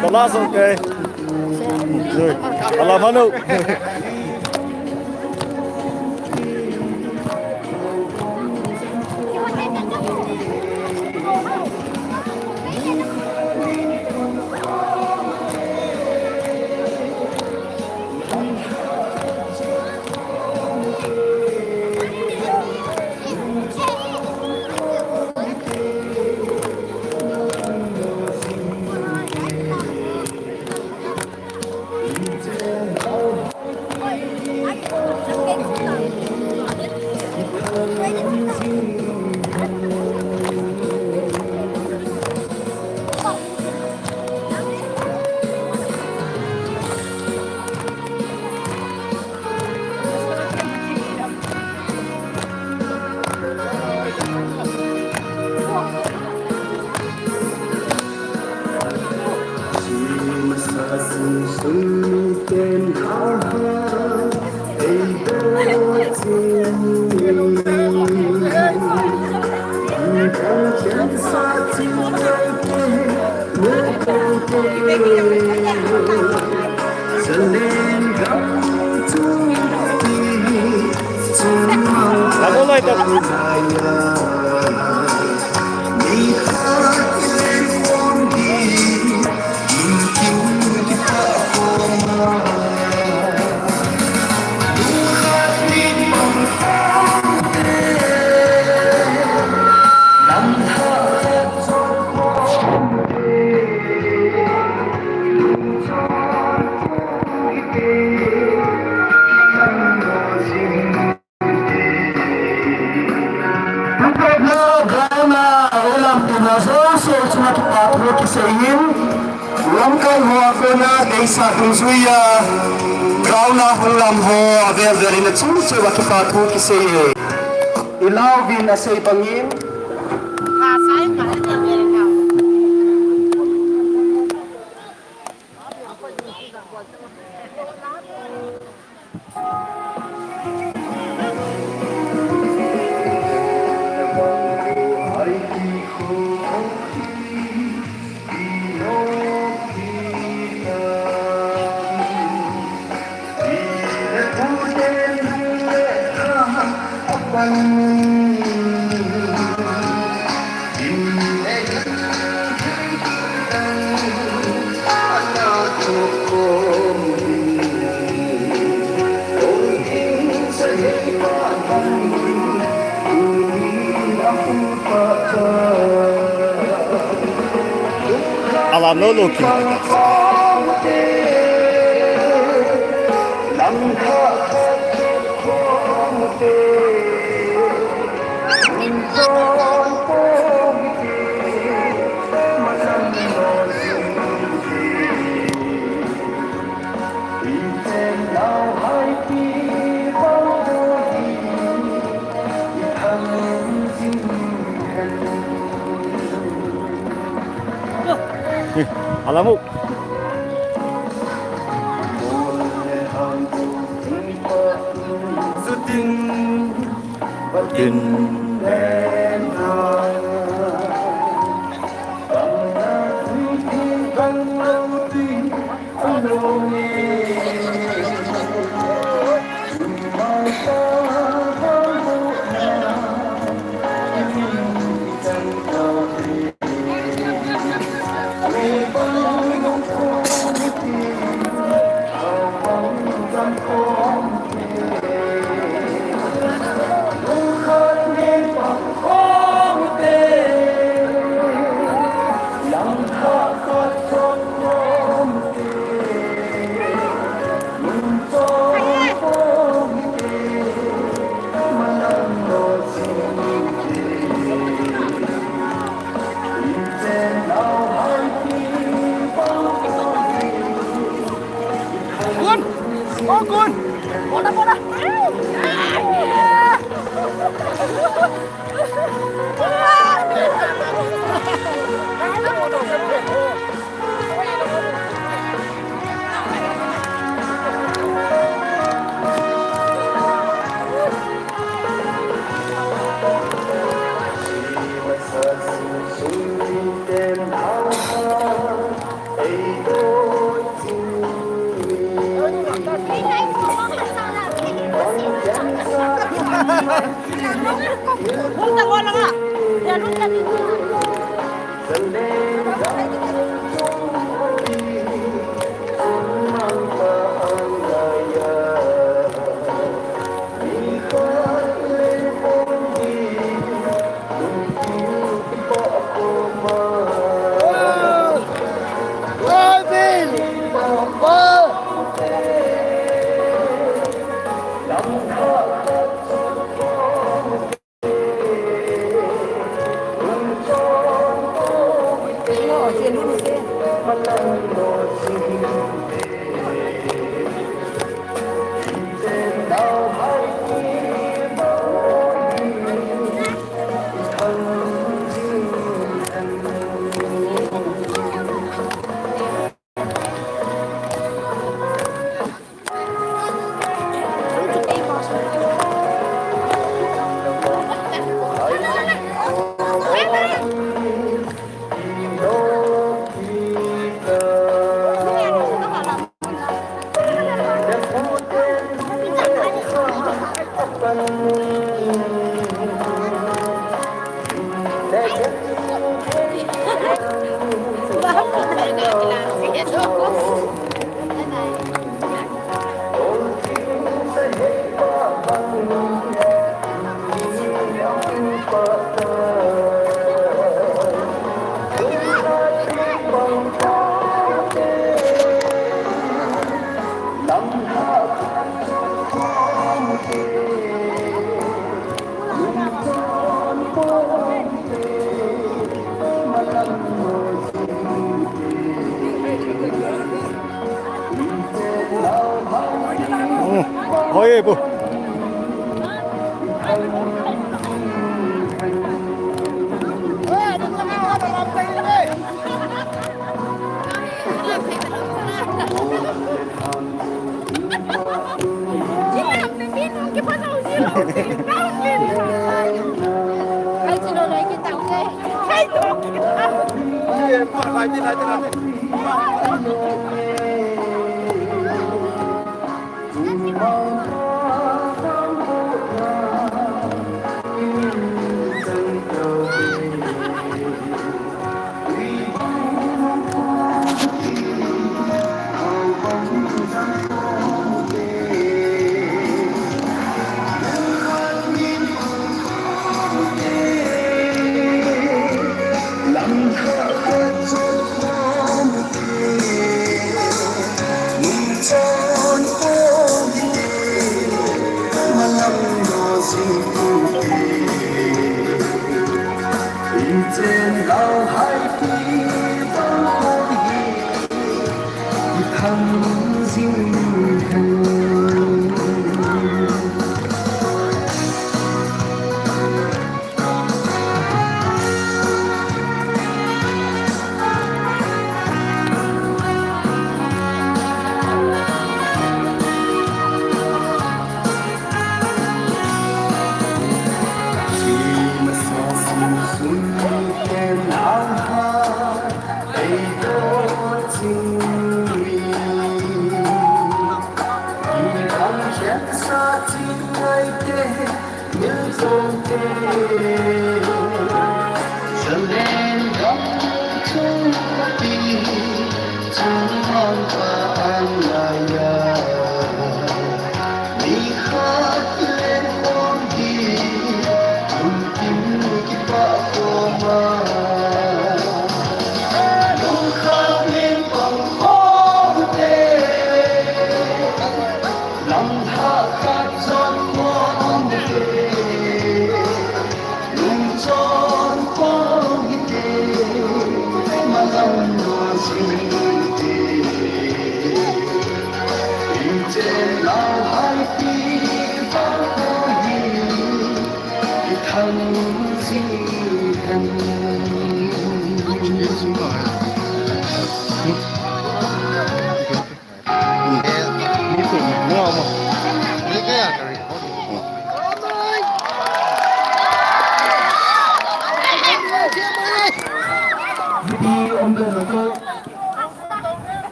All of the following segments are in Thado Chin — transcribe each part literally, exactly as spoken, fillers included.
The last, okay. Good. Ala manu. Ground a hung lam tina jouse chunga kipathu kisei in, lamkai ho a kona deisah dungjuiya ground a hung lam ho avel vel in achung cheh uva kipathu kisei e. Ilauvin asei bangin. Alam lo lo ki. Alamu. Kun! Oh, Kun! Bola, bola! Hoi, bu.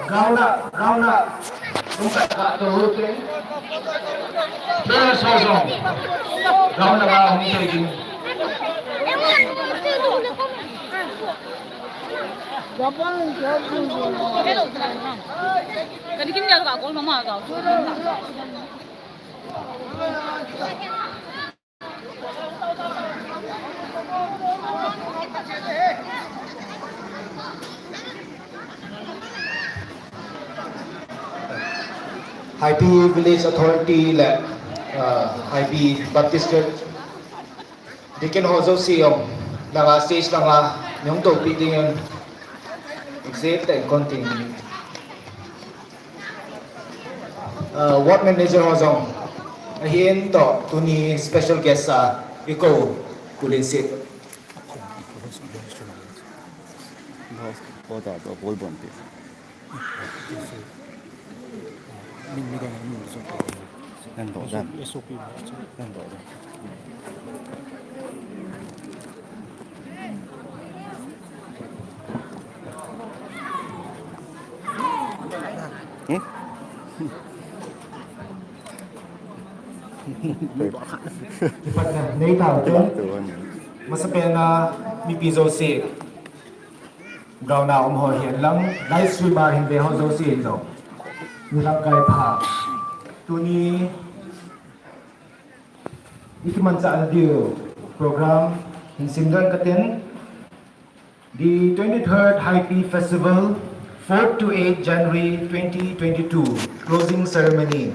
Ground up, ground up. Lungkhat khat to hu te. Players ho jong ground up a hung te ding. Kani kim dia ka goal mama ka. Haipi Village Authority le, uh, Haipi Baptist Church Deacon ho jouse jong langa stage langa nung topi dingin exit ten kon ting. Uh, ward manager ho jong ahin toh tuni special guest a i kou Pu Lenset. Nan doh dan. Nan doh dan. Hmm? Nei tau chun. Masapen a mipi jouse ground a um ho hihen lang, live stream a hin ve ho jouse hin jong. Ni lamkai pha. Tuni i kimanchah na diu program hin simdoh katin. The twenty-third Haipi Festival, fourth to eighth January twenty twenty-two, closing ceremony.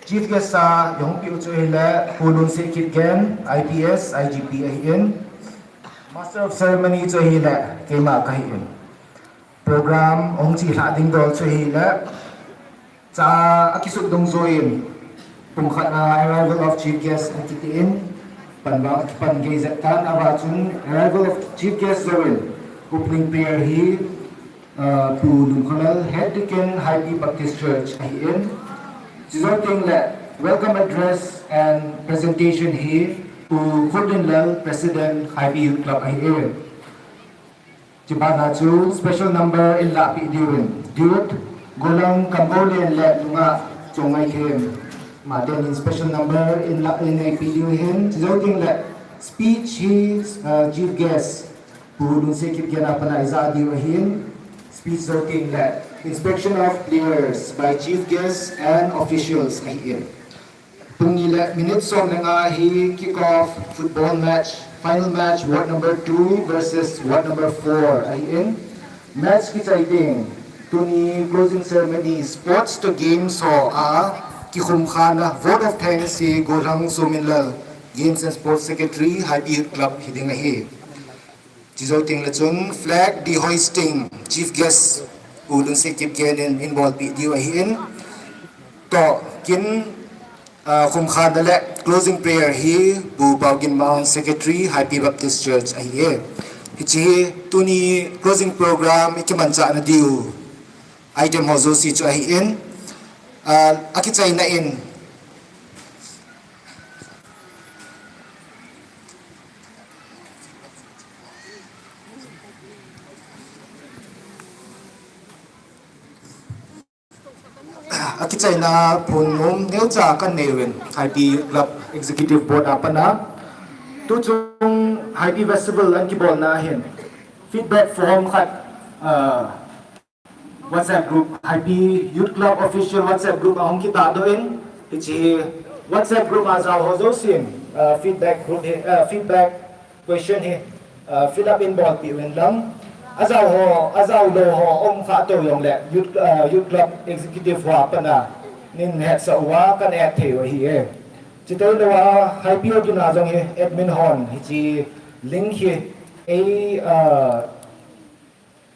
Chief guest a i hung piu chu ahile Pu Lunse Kipgen, I P S, I G P ahin. Master of Ceremony chu ahile keima kahin. Program hung chelhah ding dol chu ahile, cha akisut dungjuiyin, pung khat a arrival of chief guest akitin, pan vang akipan gei jep tan, ava chun arrival of chief guest jouvin, opening prayer hi, uh, Pu Lunkhonal, Head Deacon, Haipi Baptist Church ahin. Chujou teng le, welcome address and presentation hi, Pu Khurdinlal, President, Haipi Youth Club ahin. Chubana chu special number in lahpeh diuvin, Dude, Golang Kambolen le Nunga Chongngaikhem. Amatenin special number in la, in eipeh diu ahin, chujou teng le speech hi, uh, chief guest, Pu Lunse Kipgen a pat a ija diu ahin, speech jou teng le inspection of players by chief guest and officials ahin. Pung ni le minute som le nga hi kick off football match, final match, ward number two versus ward number four ahin. Match kichai teng, tuni closing ceremony, sports to games ho a kikhum khana vote of thanks hi Golang Sominlal, Games and Sports Secretary, Haipi Youth Club hiding ahi. Chujou teng le chun flag dehoisting, chief guest Pu Lunse Kipgen in eibolpeh diu ahin. Toh kin, ah, khum khana le closing prayer hi Pu Paoginmang, Secretary, Haipi Baptist Church ahi e. Hiche hi tuni closing program i kimanchah na diu item ho jouse chu ahin, ah, akichaina in Aki Chaina phun nom neocha kanei uvin, Haipi Youth Club Executive Board a pat a. Tuchung Haipi Festival akibolna hin feedback form khat, uh, WhatsApp group, Haipi Youth Club official WhatsApp group ahung kitahdoh in, hiche WhatsApp group a jao ho jousen, uh, feedback group hi, uh, feedback question hi, uh, fill up in bolpeh uvin lang. Ajao ho, ajao lou ho um kha tou jongle, youth, uh, youth club executive ho a pat a nin hetsah uva kan add thei u ahi e. Chuteng lou a, Haipi Youth a jong hi admin hon hiche link hi ei, uh,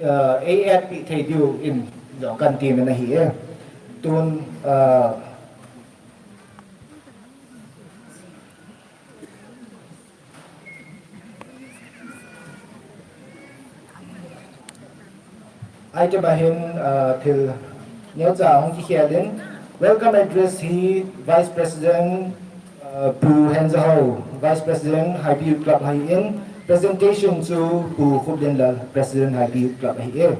uh, ei add peh thei diu in jong kan temin ahi e. Tun, uh, Aite bahin, uh, thil neocha hung kikhel in. Welcome address hi Vice President, uh, Pu Henzaho, Vice President Haipi Youth Club ahin. Presentation chu Pu Khupdenlal, President Haipi Youth Club ahi e.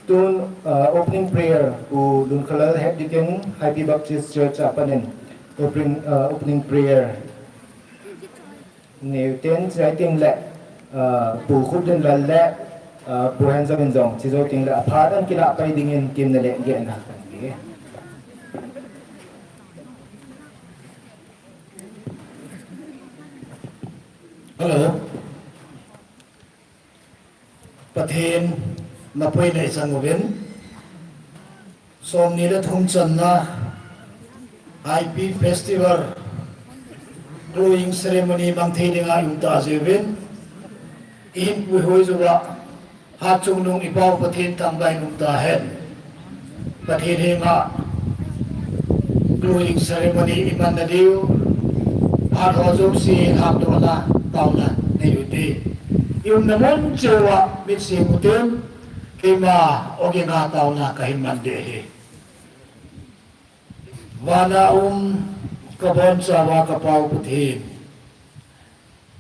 Tun, uh, opening prayer Pu Lunkhalal, Head Deacon Haipi Baptist Church a panin opening, uh, opening prayer neiu tin, chuteng le, uh, Pu Khupdenlal le, uh, Pu Henzaho in jong, chujou teng le aphat an kilah pai dingin kimna le gehna kan ti. Hello. Pathen, napuina i chang uvin. Somni le thum channa Haipi Festival Closing Ceremony mang thei dinga i um ta jiuvin. I hin puihoi jouva, Hatchungnung i Pau Pathen thangvah in um tahen. Pathen henga closing ceremony i manna diu, phat ho jouse lhangdohna, taona nei u hite. I umna mun cheh uva mitsim u hitin, keima ogin a taona kahin man ding ahi. Vana um ka bonchauva ka Pau Pathen,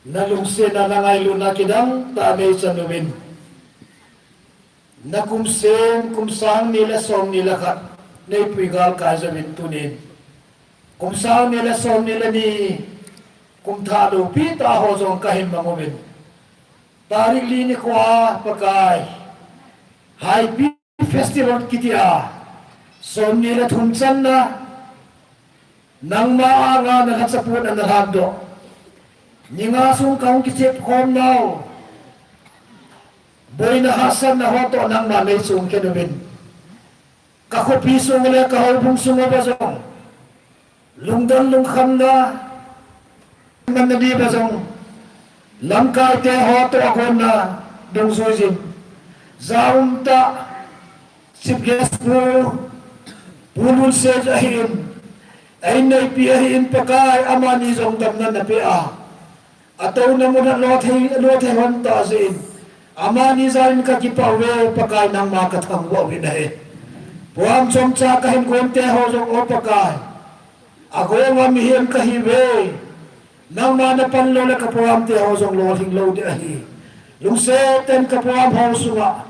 na lungsetna, na ngailutna kidang tah nei chan uvin. Na kum sem, kum sang ni le som ni le khat, nei pui galkai jouvin tunin, kum sang ni le som ni le ni, kum thah loupi tah ho jong kahin mang uvin. Tarik li nikhoa Pakai, Haipi Festival kiti a, som ni le thum channa, nangma anga na lhacha pon ana lhatdoh. Ni nga sung kahung kichep khom nau, boina hahsatna ho toh nangma nei chon khen uvin. Ka khopi sung le ka houbung sung uva jong lungdon lungkhamna, manna diuva jong lamkaite ho toh agonna dungjuiyin, jaum tah Chief Guest Pu, Pu Lunse ahin, ei neipi ahin Pakai, amani jong damna napeh a, atouna mun a lo thei, lo thei hon tah jeh in, amani jal in kakipah uve Pakai, nangma kathangvah uvin ahi. Program chomcha kahin gonte ho jong o Pakai, agonga mihem kahiuve. Nangma napan lou le ka program te ho jong lolhing lou ding ahi. Lungset tah in ka program ho sunga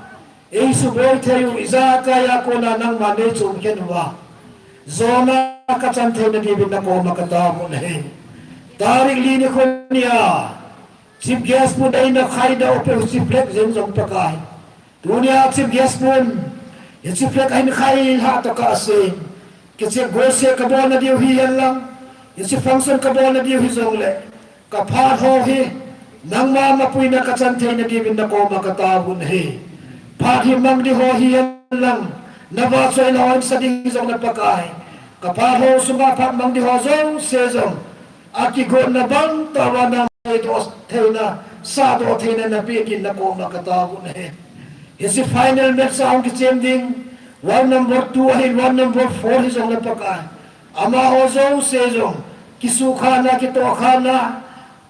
ei suboi thei u ijakai a kona nangma nei chon khen uva, jona kachan theina diuvin nakoma kataovin ahi. Tarik li nikho nia Chief Guest pun eina khaidoh u peh u Chief Flag jeng jong Pakai, tunia Chief Guest pun hiche Flag ahin khai lhah tokah sen, kichep golseh kabolna diu hihen lang, hiche function kabolna diu hijongle, ka phat ho hi nangma mapuina kachan theina diuvin nakoma kataovin ahi. Phat hi mang ding ho hihen lang, navahchoina ho hinsa ding jongle Pakai, ka phat ho sunga phat mang ding ho jouse jong akigotna bang tah uva nangma eidoh theina, sahdoh theina napeh kin nakoma kataovin ahi. Hiche final match a hung kichem ding, ward number two ahin, ward number four hijongle Pakai, amaho jouse jong kisukhana, kitohkhana,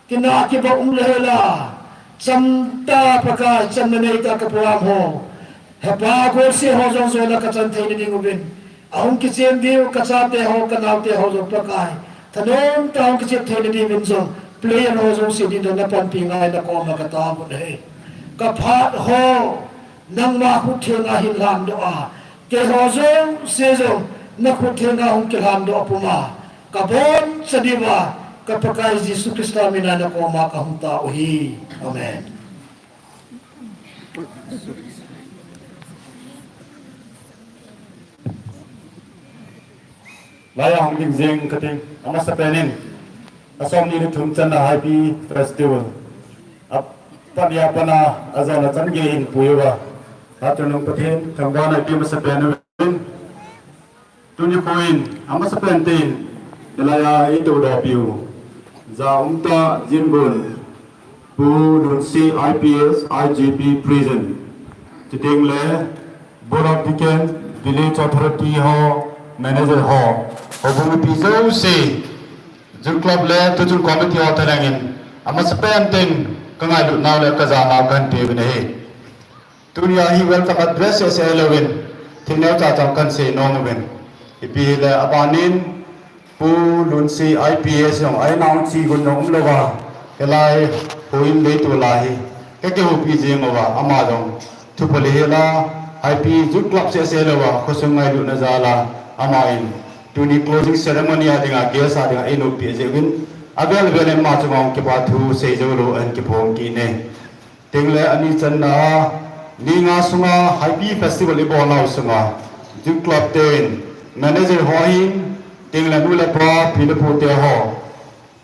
kina kibang umlou hela, chamtah Pakai, chamna neitah ka program ho, hepa golseh ho jong jona kachan theina diuvin, ahung kichem diu kachate ho, kanaote ho jong Pakai, thanom tah a hung kichep theina diuvin jong player ho jouse ding jong napanpi ngai nakoma kataovin ahi. Ka phat ho nangma khut thenga hin lhamdoh a, keiho jouse jong na khut thenga hung kilhan doh a puma, ka boncha diuva, ka Pakai Jesu Christa mina na koma ka hung tao u ahi. Amen. Laiya hung ding jing kating, amasapen in, asom ni le thum channa Haipi Festival. Apat a pat a, ajona chan gei in puiuva. Pathen nung Pathen, thangvahna ipe masapen uvin. Tuni khoin, amasapen tin, hilaiya eito doh piu. Ja umtah jin gon, Pu Lunsi I P S, I G P President. Chuteng le, Board of Deacon, Village Authority ho, Manager ho, houbung mipi jouse, Youth Club le Tuchun Committee ho thalheng in, amasapen tin, ka ngailut nau le ka ja nau kahin pe uvin ahi. Tunia hi welcome address seh seh louvin, thil neocha cha kahin sei nom uvin. Ipi hile aban in, Pu Lunsi I P S jong, a in a chi gon jong umlouva, hilai, houin leitol a hi, ka kihoupi jing uva, ama jong, thu poli hela, Haipi Youth Club seh seh louva, khosung ngailutna jal a, ama in, tuni closing ceremony a dinga, guest a dinga, einopi jeh uvin, avel vel in ama chunga kipa thu sei jou lou, ahin kiphong kit e. Tengle ani channa a, ni nga sunga Haipi Festival ibol nau sunga, Youth Club ten, manager ho ahin, tengle nu le pa, pi le pu te ho.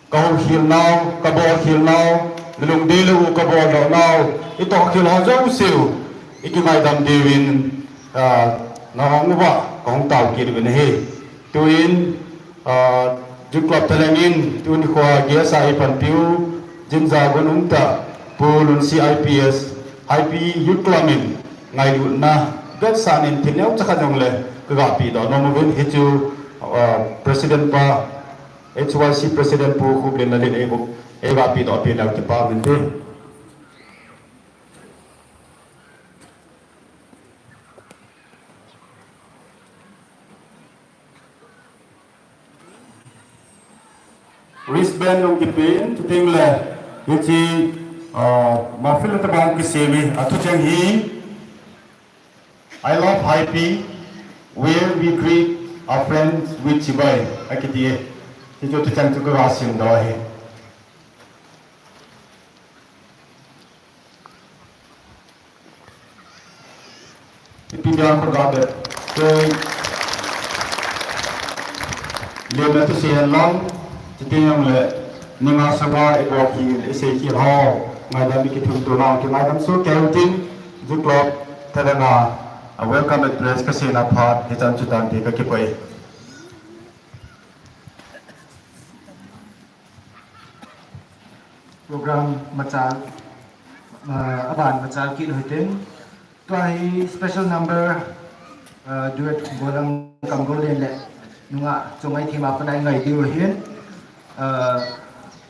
Ka houkhel nau, ka bolkhel nau, nalungdei lou u ka boldoh nau, itohkhel ho jouseu, ikingaidam diuvin, ah, nahung uva, kahung tao kit uvin ahi. Tuin, Ah, Youth Club thalheng in, tuni khoa guest a eipanpiu, jin ja gon umtah, Pu Lunsi I P S, Haipi Youth Club in, ngailutna, vetsahna in thil neocha khat jongle, ka gapi doh nom uvin, hichu, ah, President pa, H Y C President Pu Khuplen Lalin eigapi doh pi leu kipa uvin te. Wristband jong kipen, chuteng le, hiche, ah, mahfil tabang kisem e, athucheng hi, "I love Haipi, where we greet our friends with chibai," akiti e. Hichu thucheng chu kaga simdoh ahi. Ipi dia kho ga be. Kei lemna thusei hen lang, chuteng le ni nga sunga ibol khel, isei khel ho, ngaidam ikithum tou nau, kingaidam soh kei utin, Youth Club thalheng a, a welcome address kaseina phat, hichan chu tante kakipah e. Program machal, ah, aban machal kit uhitin. Tua hi special number, ah, duet Golang Kamgoulen le nungah Chongaithem a pat a ingai diu ahin. Ah,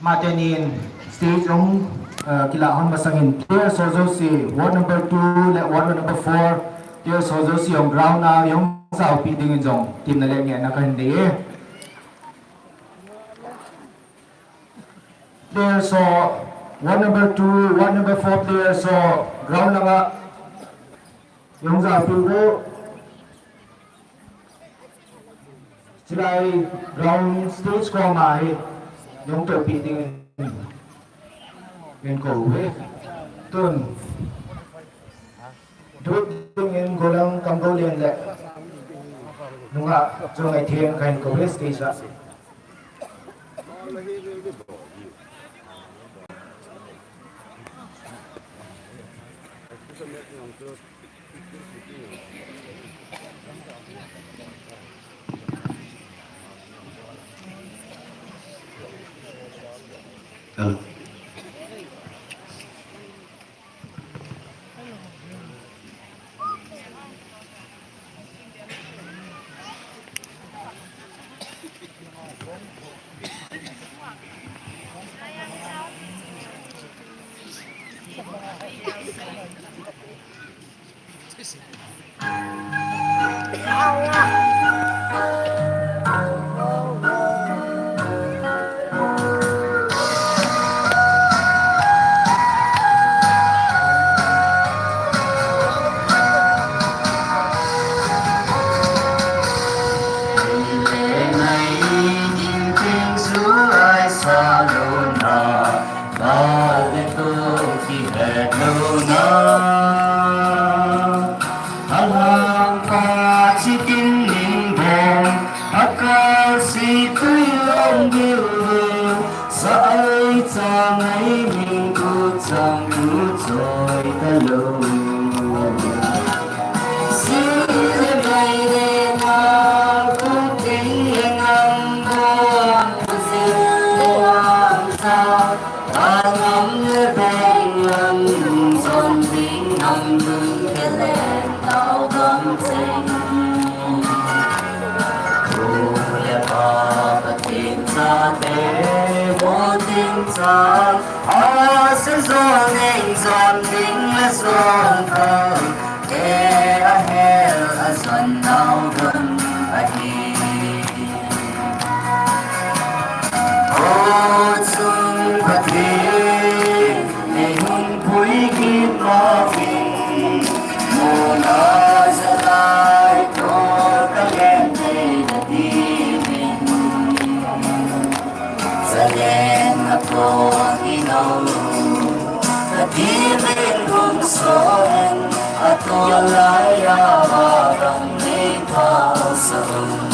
amatenin stage hung, ah, kilah hon masangin players ho jouse, ward number two le ward number four players ho jouse hung ground a hung jaopi dingin jong temna le ngehna kahin nei e. Players ho, ward number two, ward number four players ho, ground langa, hung jaopi uvo. Chulai ground stage koma hi, hung tohpi dingin, kahin kou uve. Tun. Duet dingin Golang Kamgoulen le nungah Chongaithem kahin kou uve stage a. Hello. Sikui long diu le, sa ai chang ai ning ku chang ku choi ta lo. Si le bai le na ku ting le ngam bom ku si le ngam sa. Angam le beng lam, son ding nam dun ke le, tao gam cheng. Pu le pa, Pathen chate, mo ding cha, a se zon eng zon ding le zon kal, te a hel a zon nau gam ahi. O chung Pathen, ei hung pui kit ma vin, muna zalai to ka len nei na ti vin. Zalen na to ni no, ka ti vin hung so en, a to lai a va vang nei pa sa un.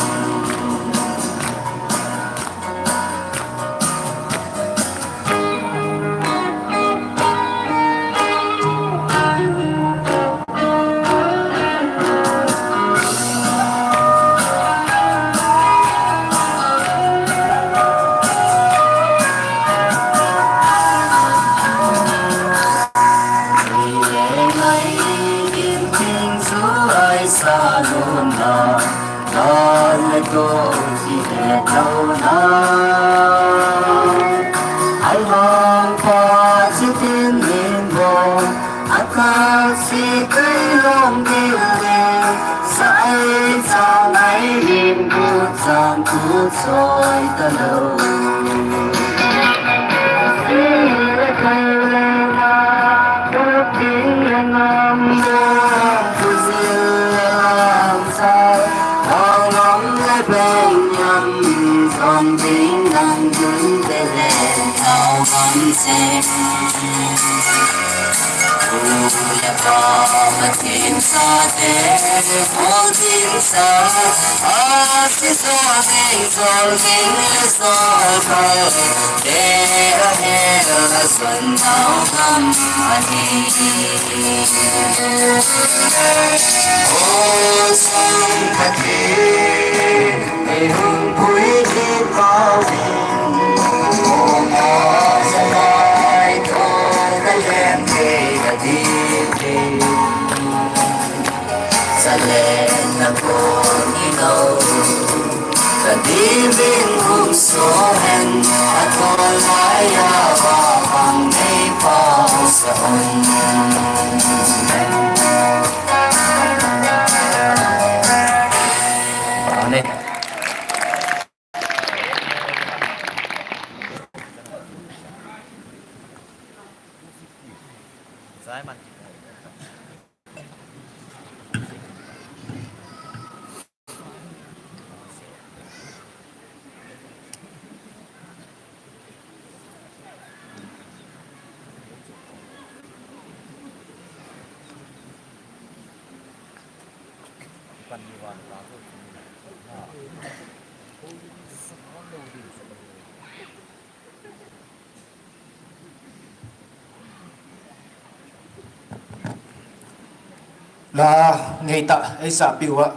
La ngeitah eisah piu a,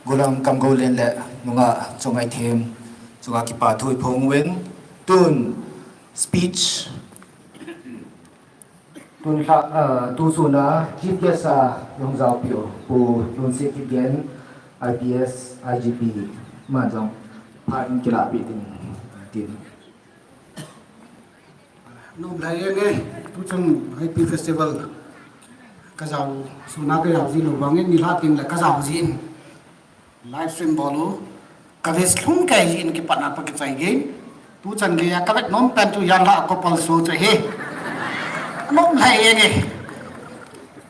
Gollhang Kamgoulen le nungah Chongaithem chunga kipa thu iphong uvin, tun speech, tun lha, uh, tu suna chief guest a jong jaopiu Pu Lunset Kipgen, I P S, I G P, aman jong phat kilah peh ding tin. Nom lhai e nge, tuchung Happy Festival. Ka jao, suna ka jao ji lou vangin, nilhah teng le ka jao jin. Live stream bol u. Ka ves lhung kei jin kipatna pa kichai gei. Tuchan gei a ka vet nom pen chu janlhah a couple show chu ahi. Nom lhai e nge.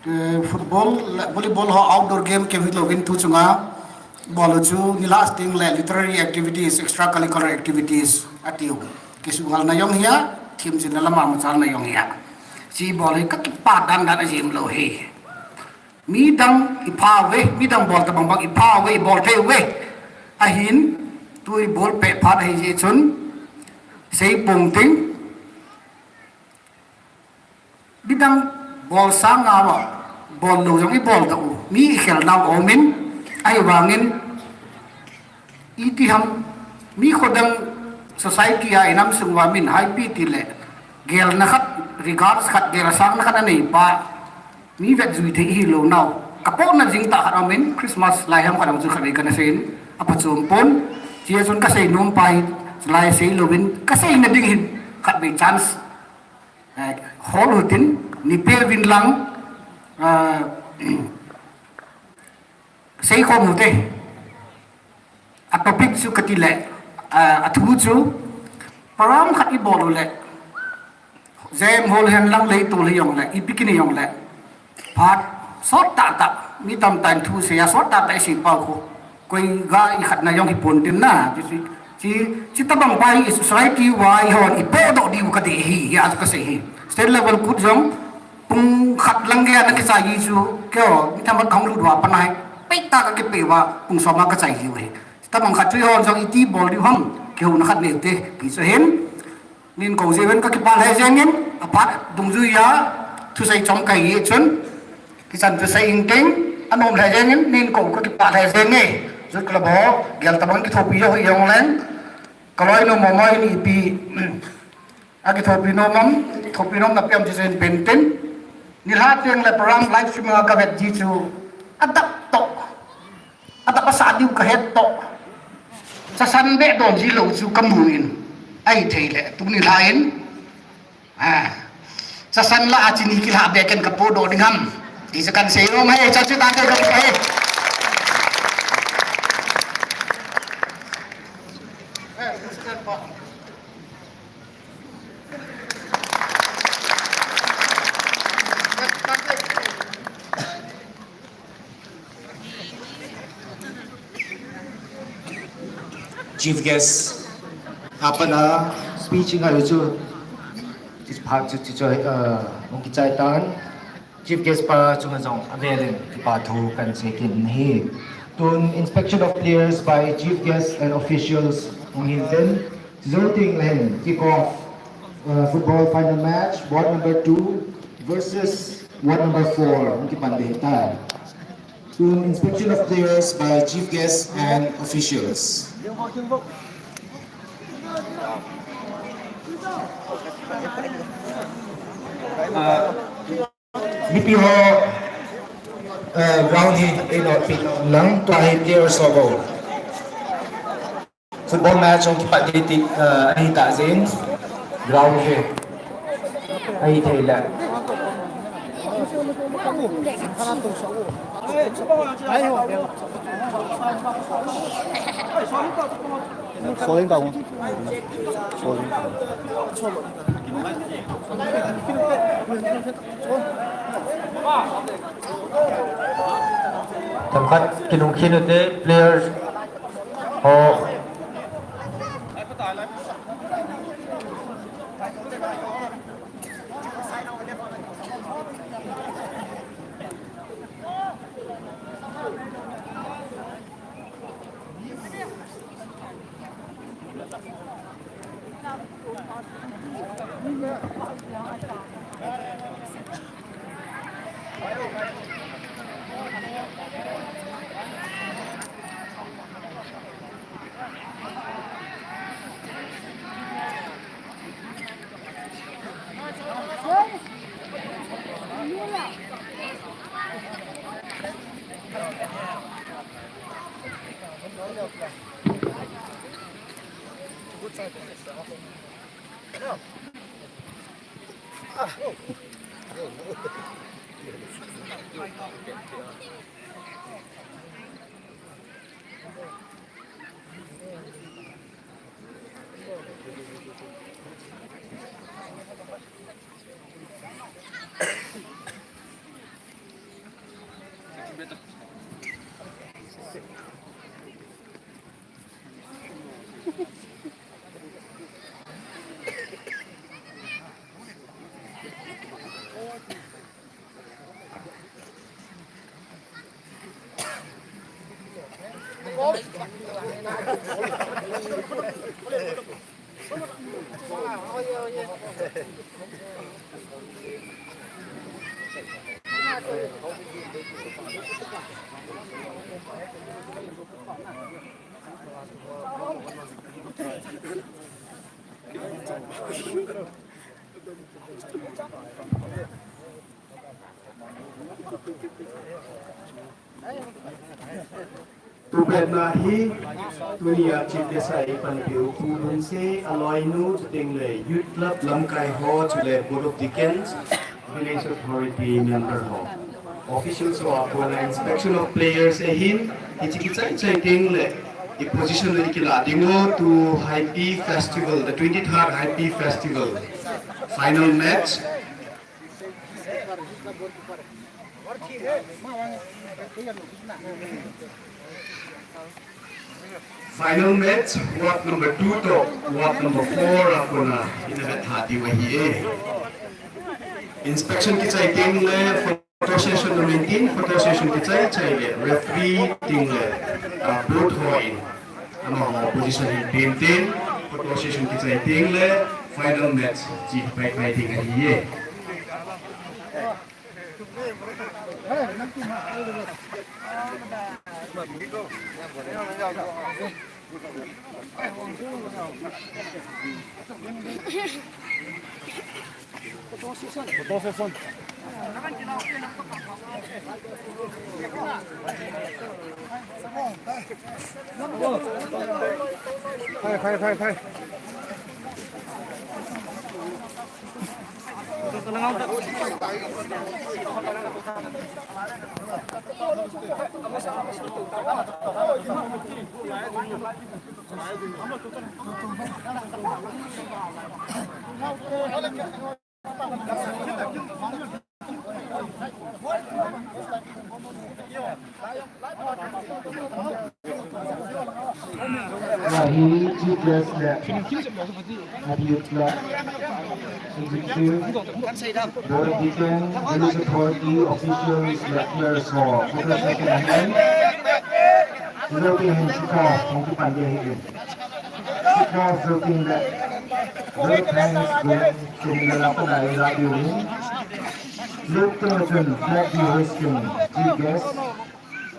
Eh, football, volleyball ho outdoor game kei vet louvin tuchunga. Bol u chu nilhah teng le literary activities, extracurricular activities, atiu. Kisuhhalna jong hia, themjilna lama machalna jong hia. Chi bol hi ka kipa dandan a jim lou hi. Midang i pha uve, midang bol tabang bang i pha uve, i bol thei uve. Ahin, Tui bol peh phat ahi jeh chun, sei pong ting. Midang bol sang a va, bol lou jong i bol doh u. Mi i khel nau om in, ahivangin, iti ham, mi khodang society a i nam sung uva min haipi ti le, gelna khat, regards khat, gelsangna khat anei pa, mi vet jui thei hi lou nau. Ka pohna jing tah khat om in, Christmas lai ham khat hung chu khat vei kana sei in, a phachom pon. Chia chun ka sei nom pa hi, lai sei louvin, ka seina ding hin, khat vei chance, eh, hol u tin, ni pe vin lang, ah, sei khom u te. A topic chu ka ti le, ah, a thu chu, program khat i bol u le, Jem hol hen lang lei tol hi jong le, i picnic jong le. Phat, sot tah tah, mi tamtah in thu sei a, sot tah tah i sei pau khu. Koi ga i khatna jong hi pon tin na, chi, chi, chi, chi tabang pa hi society uva i hon i podoh diu ka ti hi, hi a ka sei hi. State level kut jong, pung khat lang gei a na kichai hi chu, keo, mi thamat khang lut uva pan a hi, pei ta ka kipei uva, pung som a ka chai hi uve. Chi tabang khat chu i hon jong i ti bol diu ham, kihouna khat nei u te, ti chu hin. Nin kou jeh uvin ka kipah lheh jeng in, a phat dungjui a, thusei chom ka hi chun, kichan thusei ing ting, a nom lheh jeng in, nin kou ka kipah lheh jeng e, Youth Club ho, gel tabang kithopi ho hi jong leng, ka loi nom mo mo in ipi, a kithopi nom am, thopi nom na piam thusei in pen tin, nilhah teng le program live stream a ka vet ji chu, a dap toh. A tah pasal diu ka het toh. Chasan beh don ji lou chu ka mu in. Ahi thei le, tuni lai in. Ah. Chasan lah a chini kilhah beh ken ka podoh ding ham. Ti chu kan sei nom e, cha chu ta ka ka he. Chief guest, a pat a speech ngai u chu, chi phat chu, chi chu, uh, hung kichai tan. Chief guest pa chunga jong avel in kipa thu kan sei kit in ahi. Tun inspection of players by chief guests and officials hung hin tin. Jou teng le hin kick off, uh, football final match, ward number two versus ward number four, hung kipan ding ahitai. Tun inspection of players by chief guests and officials. Uh, Mipi ho, eh, ground hi, eh, no, pi lang, tua hi players ho bou. Football match hung kipat ding ti, eh, ahi ta jeh in, ground hi. Ahi thei le. Sorry, bang. Sorry. Themkhat kilungkhin u te, players ho. Tupet na hi, tunia chief guest a ipanpiu Pu Lungse, aloinu, chuteng le Youth Club lamkai ho, chule Board of Deacons, Village Authority member ho. Officials ho, a kona inspection of players ahin, hiche kichai chai teng le, i position le i kila ding u, to Haipi Festival, the twenty-third Haipi Festival. Final match. Final match, ward number two to ward number four a kona ina vet tha diu ahi e. Inspection kichai teng le photo session na maintain, photo session kichai chai le referee teng le, ah, board ho in amaho position hin pen teng, photo session kichai teng le final match chi pai pai teng ahi e. Thai, thai, thai, thai. Ahi, chief guest le, Ahi, youth club, executive, board of deacon, village authority, officials le players ho, photo session ahi. Resulting hin score, hung kipan ding ahi. Score resulting le, well, thanks, well, Tumlala kona ira diu. Lutna chun flag hoisting, chief guest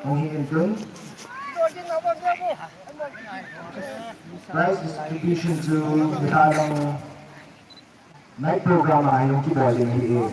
hung hi in tun. Prize distribution chu nidang night program a hung kibol ding ahi e.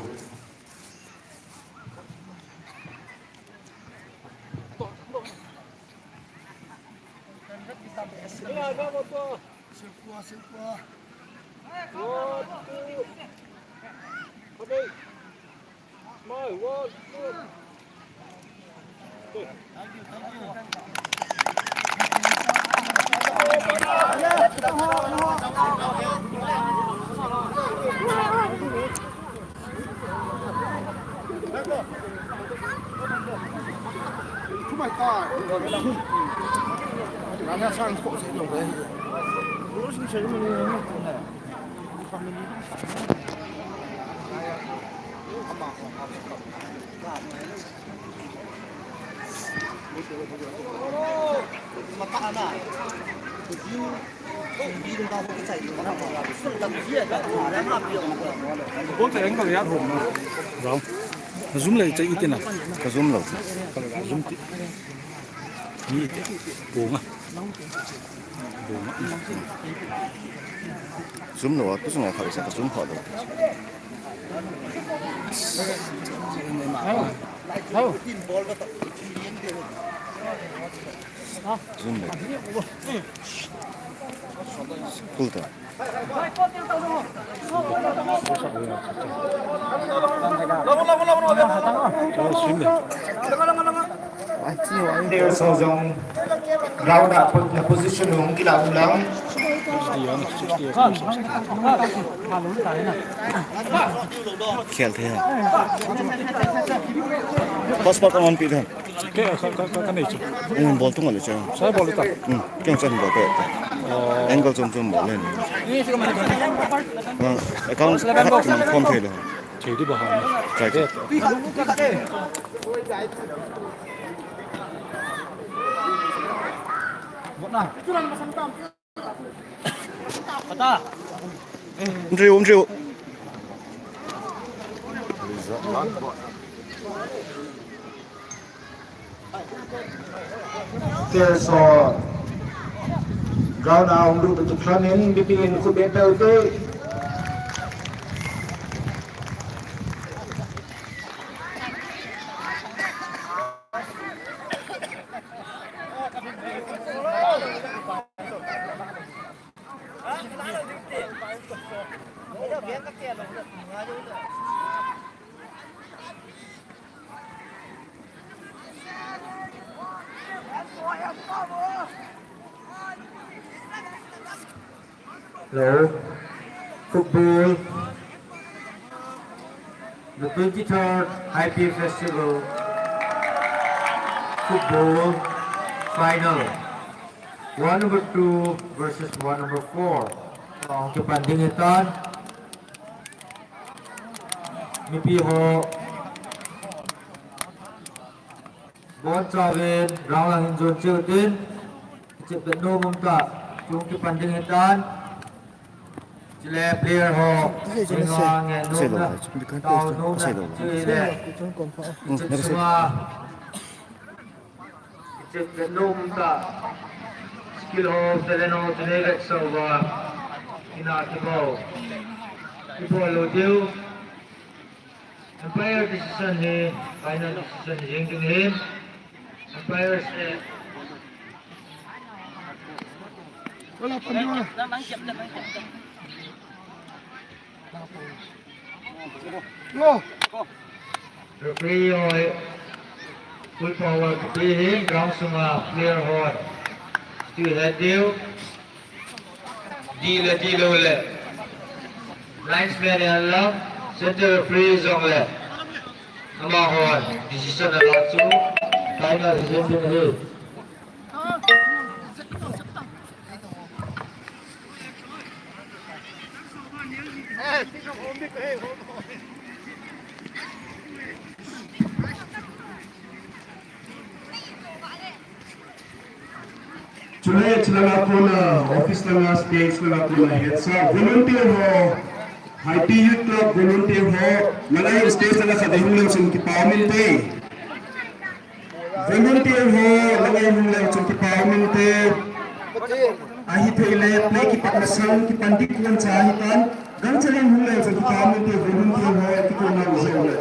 Zoom le chai itina. Ka zoom lou. Zoom ti. Ni ti. Bunga. Zoom lou, tu sunga kha sa ka zoom kha lou. Zoom lou. Cool ta. Players ho jong ground a position hung kila u lang. Khel thei ha. Passport ka man pi thei. Ke ka, ka, ka, ka nei chu. Ei bol tung le chu. Sa bol ta. Hmm. Keng chan bol ta. Oh. Angle chom chom bol le. Account ka man khom thei le. Thei di ba ha. Chai. Umdriu, umdriu. Players ho Ground a hung lut u chu khan in, mipi in khut beng peh u te. Hello. Football. The twenty-third Haipi Festival football final. Ward number two versus ward number four. Kipanding hitan. Mipi ho. Ball chauvin, ground lang hin jon cheh utin. Chep bet nom um ta. Chung kipanding hitan. Chule player ho. Hinga nge nom na. Tao nom na. Chule. Chep sunga. Chep nom ta. Skill ho, talent ho, chule vet so va. Ina kibo. Kibo lo diu. Umpire decision hi, final decision hi jeng ding ahin. Umpires hi. Wala pan diu. Go. Referee ho. Full power referee hi, ground sunga player ho. Still head diu. Dih le dih lou le. Linesman ahin lang, center referee jong le. Amahon decision ala chu final hi jeng ding ahi. Chule, chule langa kona, office langa, stage langa kona, hetsa, volunteer ho, Haipi Youth Club volunteer ho, nalai stage langa khat hung leu chun kipa um inte. Volunteer ho, nalai hung leu chun kipa um inte. Ahithei le, play kipat masang, kipan dik kon cha ahitan. Gangchel in hung leu chun kipa um inte, volunteer ho, kikona u jeh le.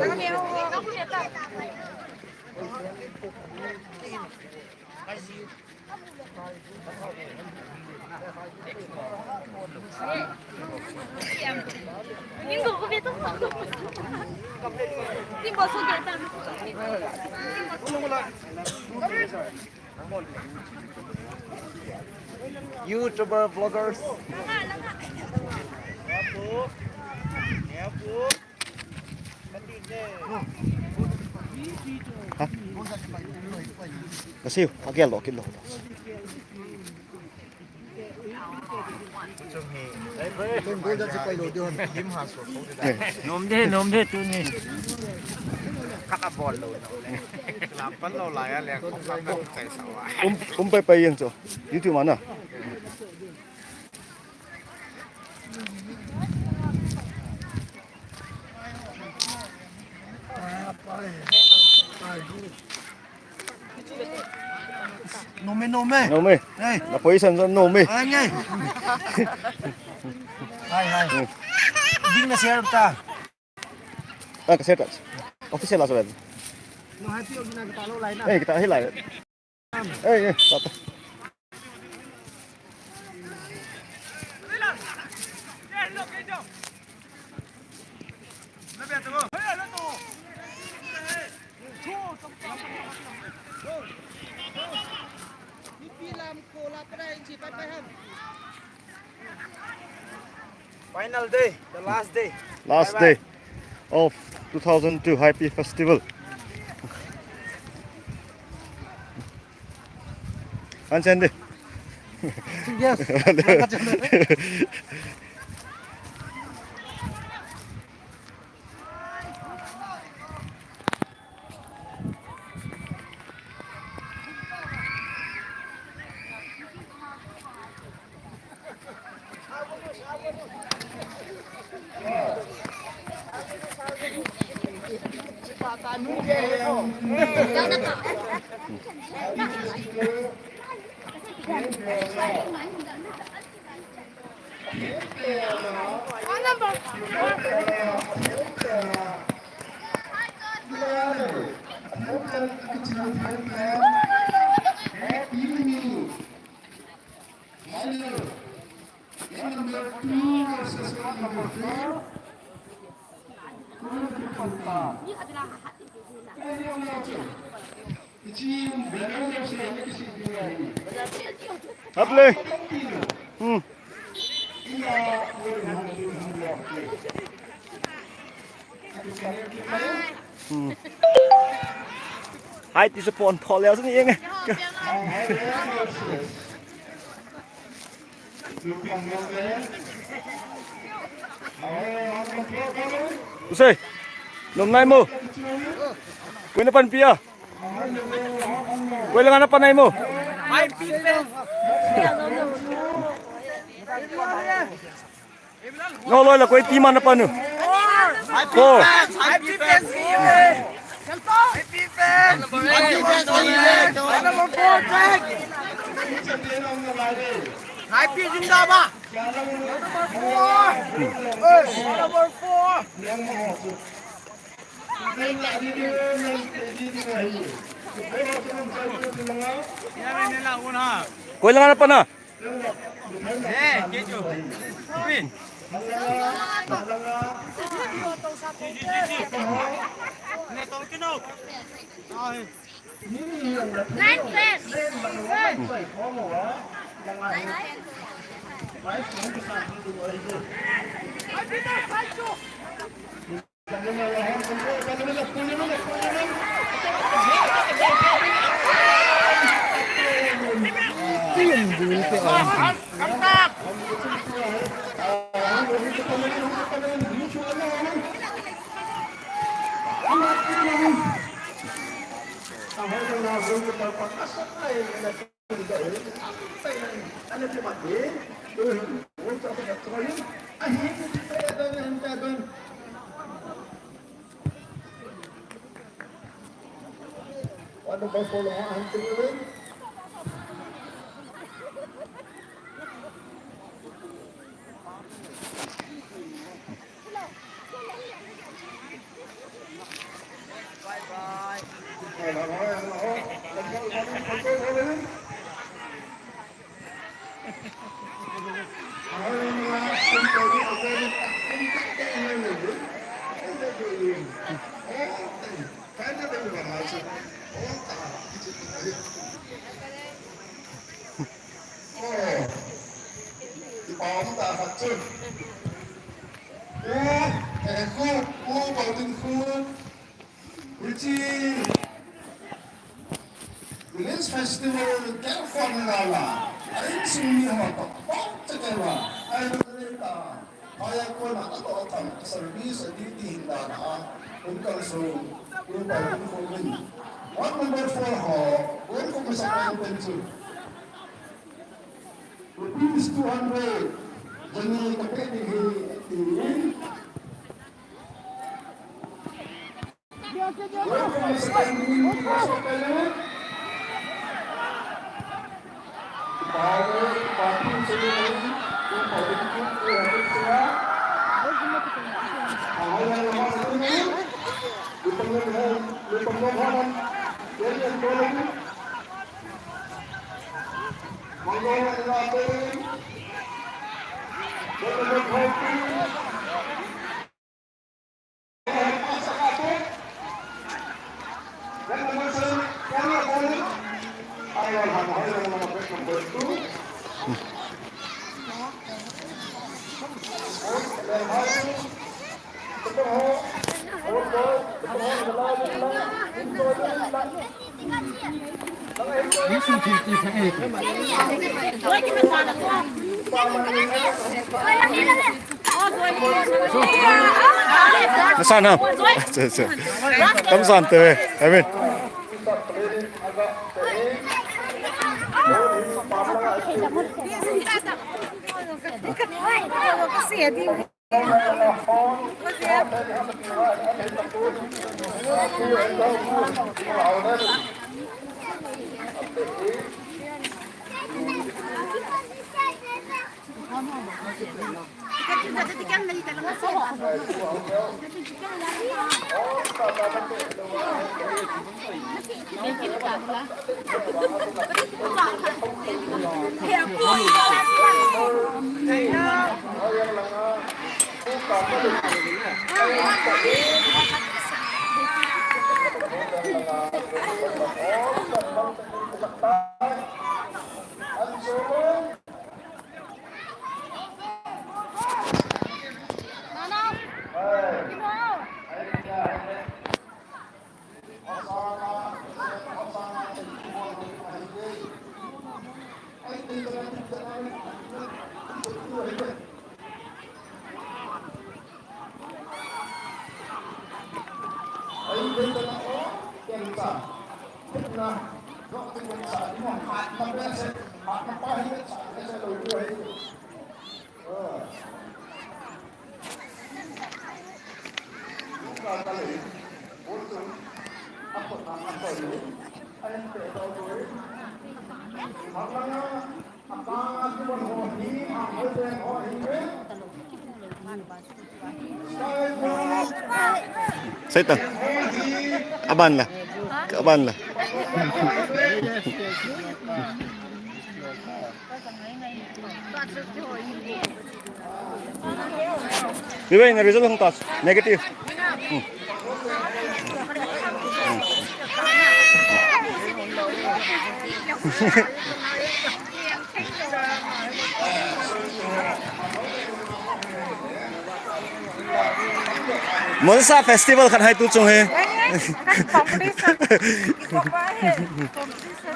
YouTuber, vloggers. Ha? Ka siu, a gel lo, kit lo. Nom de, nom de, tuni. Khat a bol lo, no. Lam pan lo lai a le, ko khat a chai sa wa. Um, um pai pai jeng chu. YouTube ma na. Nom e, nom e. Nom e. Hey. Na position chu nom e. Ai, ngai. Hai, hai. Hmm. Ding na share ta. Ah, ka share ta. Official a so. No, hai ti o gina kita lo lai na. Eh, kita hi lai. Eh, eh, ta, ta. Final day, the last day. Last day of two thousand two Haipi Festival. Anchen de. Yes. Hable. Hmm. Hmm. Hai ti support pho leo sini yeng. Use, nom nai mo. Koi na panpi a. Koi lang na panai mo. No loi la koi team na panu. Four. Happy zindabad. Number four. Number four. Koi lang na pana. Eh, kecho. Win. Nine plays. Village Festival California la, a insung mi ho toh, toh, chakela, ai, ta, haya kona, a toh, tam, service, a duty, hinna, a, um, kan so, um, pa, um, ko, um. What number four ho, um, ko, sa, um, pen, chu. Rupees two hundred, jani, ka, pe, ni, hi, ti. Nasan ham? Acha, acha. Tam san te, Emin. Satan. Aban la. Aban la. Iwe na result hung tas negative. Hmm. Monsa festival khat hai tu chung he. Competition. Competition.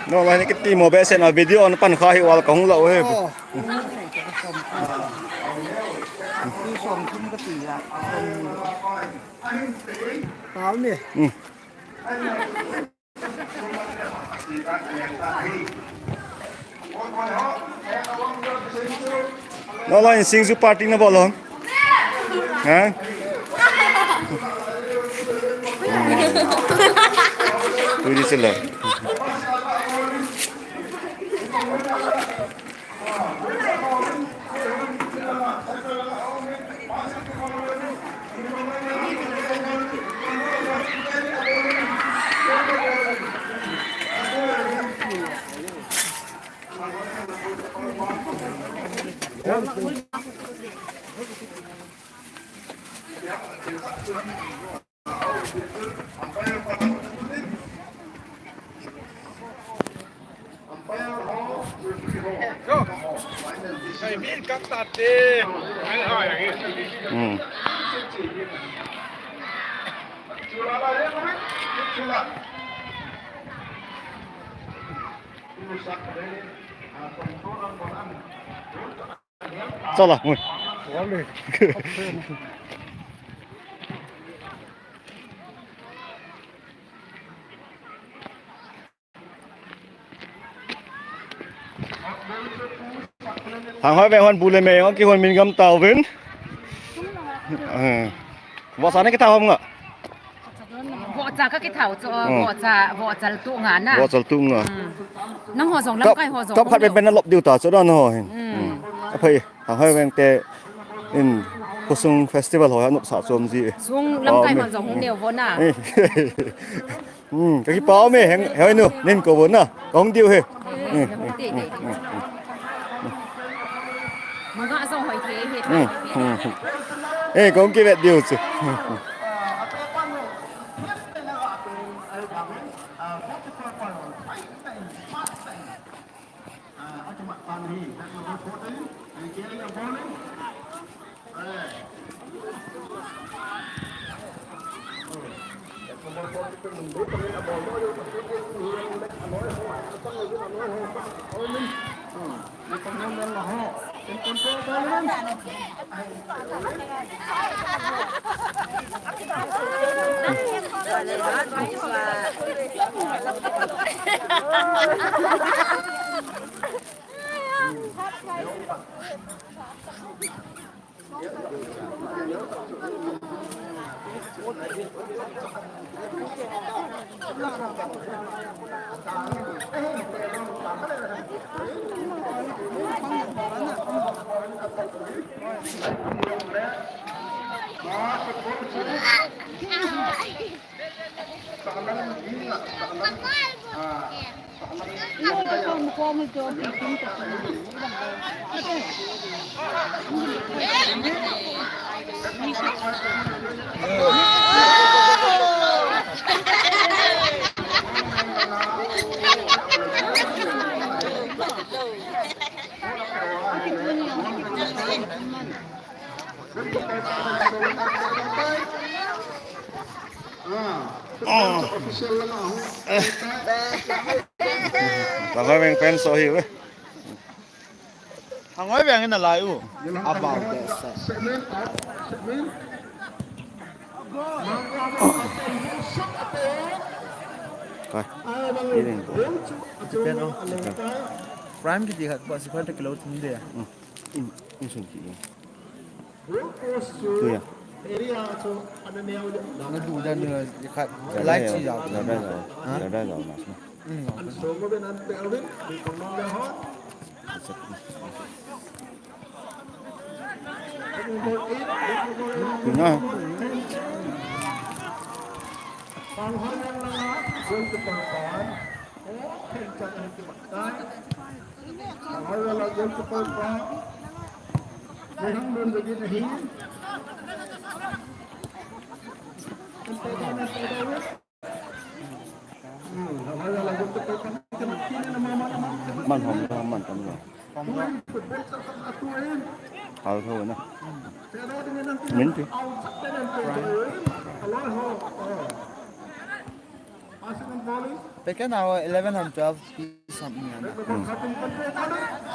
No, lai ni kiti mo be sen a video on pan kha hi wal ka hung la o he. Oh. Ti som thum ka ti ya. Pau ni. Hmm. Nala in Singju party na bol hom. Ha? Tui di sila. Hmm. Chala, ngui. Thanghoi veng hon bu le me hon kihon min gam tauvin. Eh. Vohcha na kitha hom nga. Vohcha ka kitha u chu, hmm, vohcha, vohcha tu nga na. Vohcha tu nga. Hmm. Nangho jong, top, lamkai ho jong top khat hung ben ben na lop diu ta chu da nangho hin. Hmm. Hmm. Aphai, Thanghoi veng te in khosung festival ho ya nop sa chom ji. Sung lamkai ho jong hung neo vo na. Eh. Hmm, ka kipah ume, heng, hoi nu, nin ko vo na, ka hung diu he. Hmm, hmm, hmm, hmm, hmm. Manga jong hoi the, he. Hmm, hmm, hmm. Eh, ka hung kivet diu chu. Hmm, hmm. Tangoi veng fan so hi ve. Tangoi veng in a lai u. About that, sir. Kai. Ini tu. Pen o. Prime kiti khat pa si khat kilo tun de. In, in sun ki. Tu ya. Na du dan ni khat. Light si ya. Jada jao. Ha? Jada jao na. Hmm. Tuna. Man hom lo, man tam lo. Hal tho na. Min ti. Pe kei na eleven and twelve something. Hmm.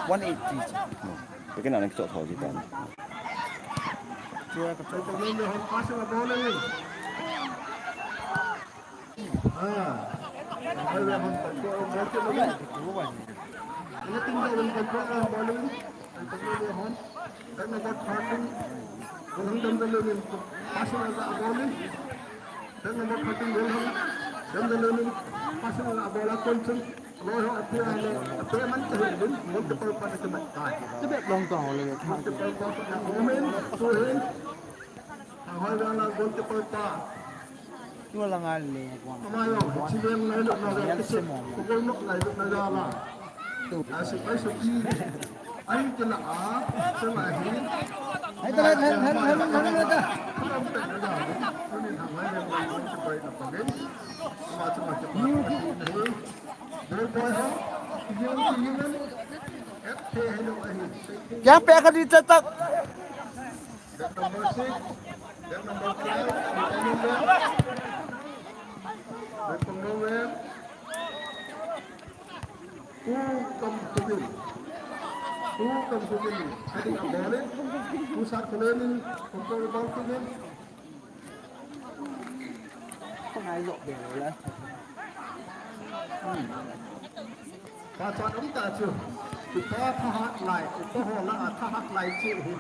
One eighty. Hmm. Pe kei na ni to tho ji ta. Tua ka to. Tua langa le, guang. Ama yo, chi lem lai lo na ga, chi mo mo. Kugol nok lai lo na ga la. Tu. Asi, ai, so, i. Ai, kila a, so, ma, hi. Ai, ta, ta, ta. Ni, ni, ni. Kya pe kha di cha tak. That number six, that number twelve, that number twelve. Who come to win? Who come to win? Setting a ball in. Who shot to learn in? Control the ball to win. Không ai dọn về rồi đấy. Pachon um ta chu. Upa thahat lai, upa ho lah a thahat lai chu hi.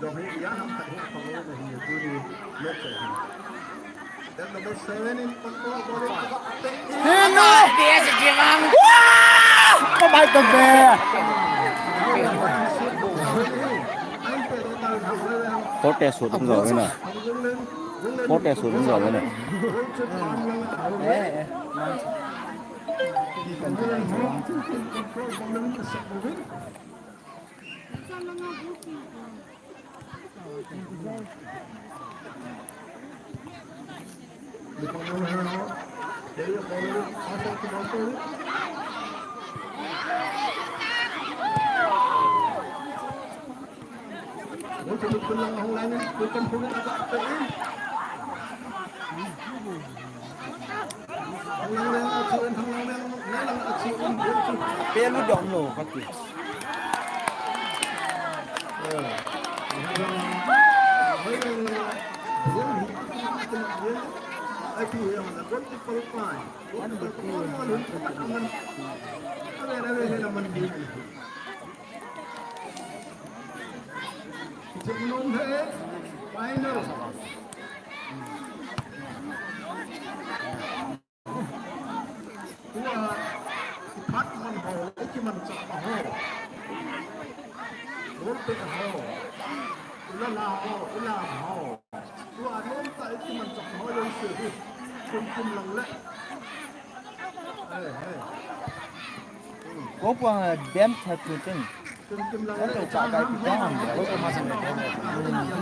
Dong hi ya ham khat hi a pang lo na hi chu ni. Lok se hi. Then number seven in control, ball in. Hino! P S G lang. Wow! Ko bai to be. Forte sut um zo na. Forte sut um zo na. Eh, eh. Pelu dom lo, kati. Final. Tua, iphat man ho, ikimanchah ho. Golpe ho. Ilala ho, ilala ho. Tua, nomtah ikimanchah ho, jouse hi. Kum kum lang le. Hey, hey. Ko puang bem that tu tin. Kum kum lang le. Ko puang bem that tu tin. Kum lang le.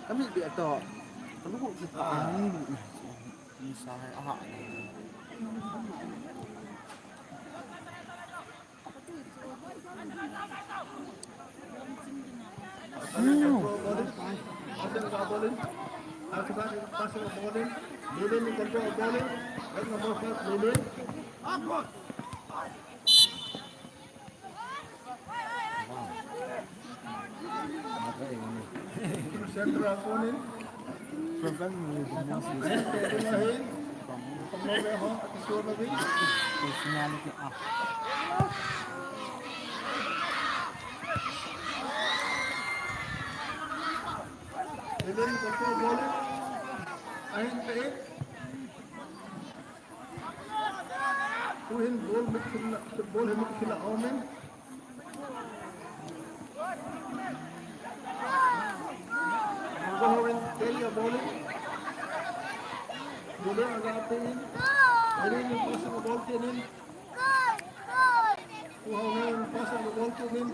Kami biak to. Kami ko kita. Ni sa hai aha. Central Konin. Ahin pe. Tuhin ball midfield, ball hi midfield a um in. Go in, carry a ball in. Ball in, aga pe in. Ball in, pass a ball in. Go in, pass a ball in.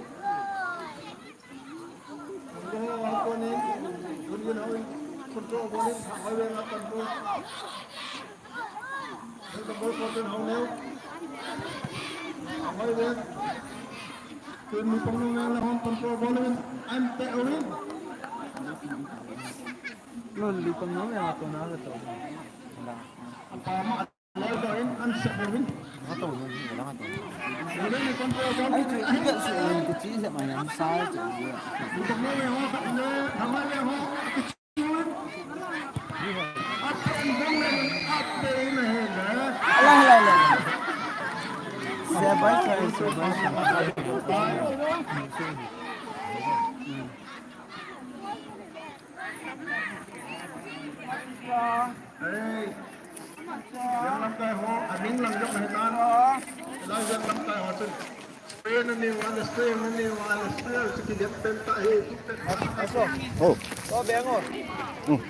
Hey. Yang lamkai ho, aning lang jong ahitan. Lai yang lamkai ho chun. Spain ani wale, Spain ani wale, Spain chiki jet pen ta he, tu pen. Oh. Oh, beng oh. Hmm.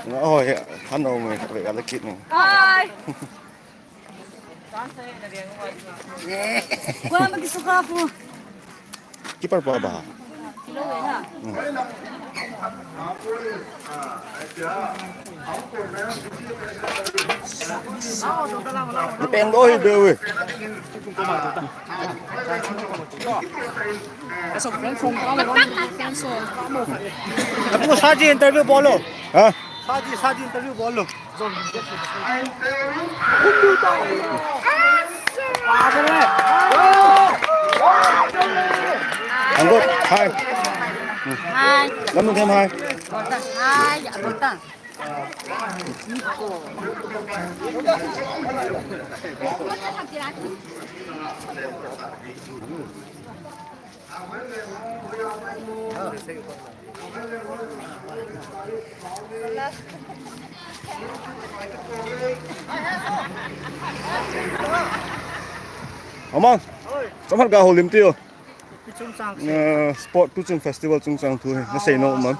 Nga, oh, ya, kano mo, kaya ala kit ni. Hi. Kuya, magkisuka po. Keeper pa ba? Hmm. Napeng doh, eh, be, eh. Apu, saji interview bolo. Ha? Saji, saji interview bolo. Anggot, hi. Hi. Lamun them, hi. Hi, Anggot. Amang, samhal ga holim tio. Tuchung chang se. Eh, sport tuchung festival chungchang thu hi. Na sei nom am?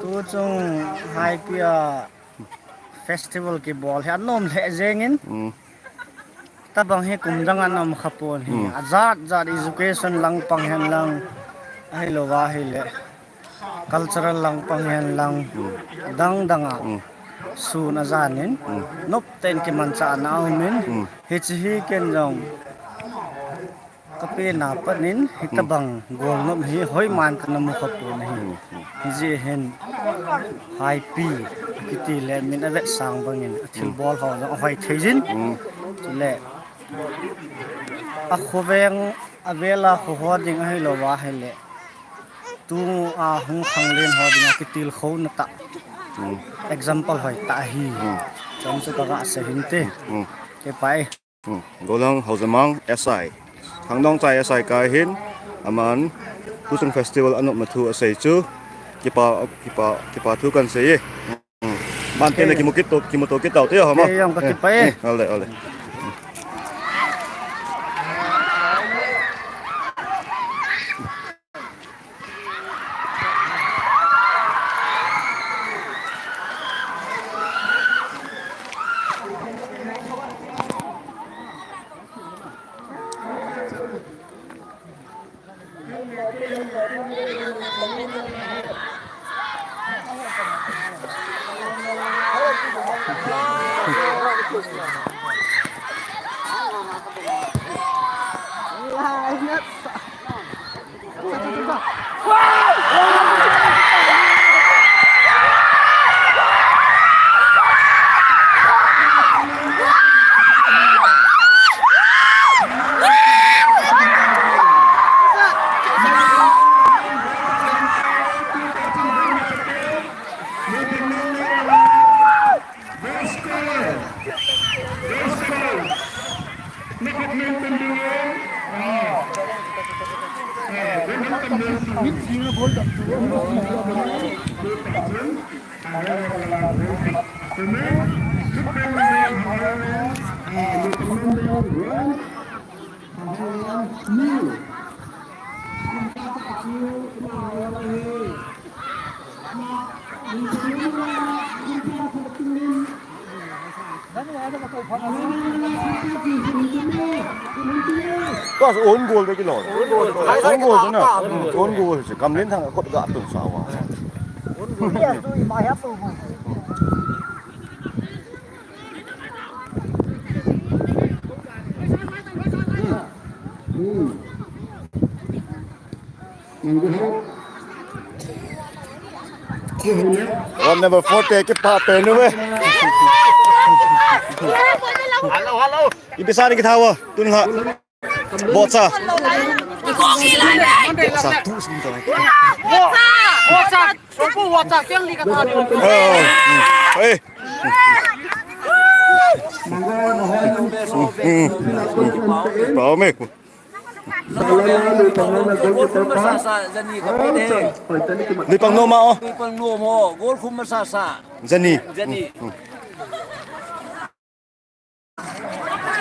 Tuchung Haipi a festival kibol hi anom lheh jengin. Hmm. Tabang hi kum dang a um khapon hi. Hmm. Ajat jat education lang pang hen lang. Ahilou va hile. Cultural lang pang hen lang. Hmm. Dang dang a. Hmm. Sun ajan in. Hmm. Nop ten kimanchah na um in. Hmm. Hichi hi ken jong. Ka pen a pat in, hitabang golnop hi hoiman kana mu khapon ahi. Hijeh hin Haipi kiti le min avetsah bangin athilbol ho jong ahoi thei jin. Chule akhoveng avel a kho ho ding ahilou va hile. Tu a hung khanglen ho ding a kitilkhouna tah. Example hoitah ahi. Chomcha kaga sei hinte. Kei pai. Hmm. Gollhang Haojamang S I. Khangdong Chai S I kah hin, aman, Tuchung Festival anopna thu asei chu, kipa, kipa, kipa thu kan sei e. Hmm. Ban te le kimu kit to, kimu to kit tau te ho ma. Kei jong ka kipah e. Eh, ole, ole. Kas on goal de kilon. On goal na. On goal se. Kamlen thang kot ga tun sawa. Round number four te kipa pe nu ve. Hello, hello. Ipi sa ni kithawa, tun ha. Bocha. Bocha, tu sum ta. Bocha, bocha, sopu bocha, kyang li ka tha ni. Eh. Pao me. Lui pang no ma o. Lui pang no ma o. Gol khum ma sa sa. Jani. Jani.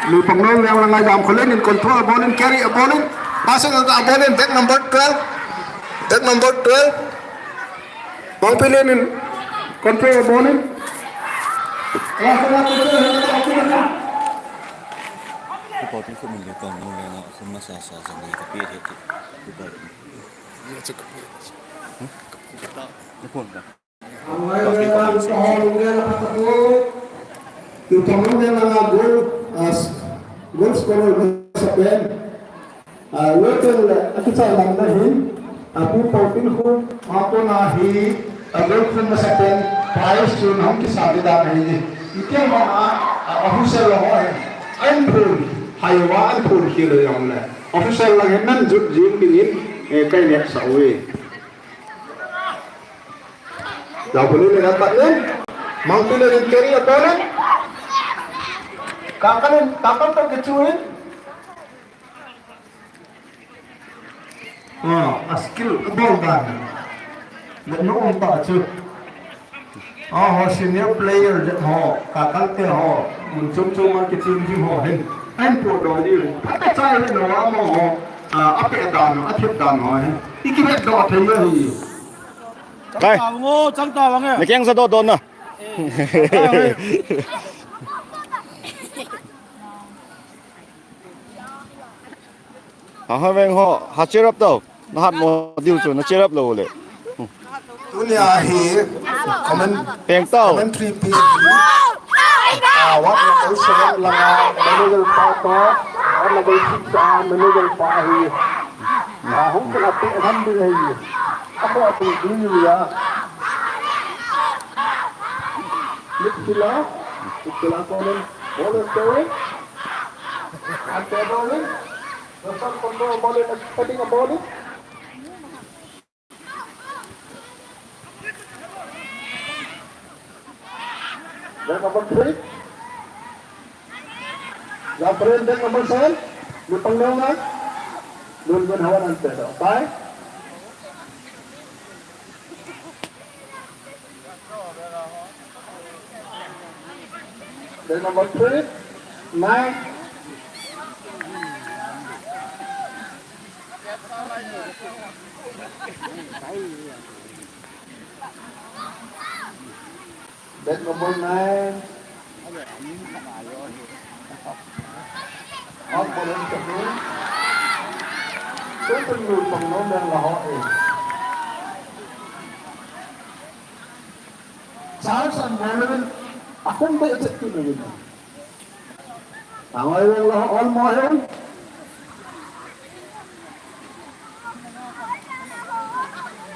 Lui pang no yang la ngai dam kholen in control a ball in carry a ball in. Passing a ball in back number twelve. Back number twelve. Bang pilihan in control a ball in. Supporting khum in lui pang no yang a khum ma sa sa jani ka pi he ti. Supporting. Ni phone ka. Supporting khum in sa. Goal scorer masapen. Ah, weteng le, akichai lamna hin, ah, Pu Paupin khu, ah, kona hi, ah, gol khum masapen, prize chu nahung kisa ding dan ahi. Itiang ma, ah, ah, official lo ho hin. An phun, haiwa an phun khi lo jong le. Official lang hin nan jut jing ding in, eh, kai neh sa uve. Jao puli le na pat in. Mangpi le rin carry a ball in. Kakan in, kakan to kichu in. Ah, a skill, a bol dan. Le no um ta chu. Ah, ho senior player le ho, ka kal te ho, mun chum chum a kichim jing ho hin. Ahin po do ni. Pha ta chai le no a mo ho. Ah, a pe dan, a thep dan ho hin. I ki het do thei le hi. Kai. Chang ta vange, chang ta vange. Na keng sa do do na. Eh. Hahoi veng ho, ha cheer up tau. Na hat mo diu chu, na cheer up lou le. Tunia hi comment, peng tau. Commentary pi. Ah, what na kau sa langa, manager pa to, what na kau six a, manager pa hi. Ah, hung kena pe tham di hi. Ako ating dunia. Midfielder, midfielder ko rin. Ball in play. Ante ball in. Wilson control ball in, cutting a ball in. Then number three. Gabriel, then number seven. Lupang Nonga. Lulun Hawan ante. Bye. Then number three, nine. Then number nine. Ang pala sa doon. Sa doon yung pang number na ho eh. Charles and Donovan, akong ba ito ito na yun? Tangoi veng la ho, all mo hin.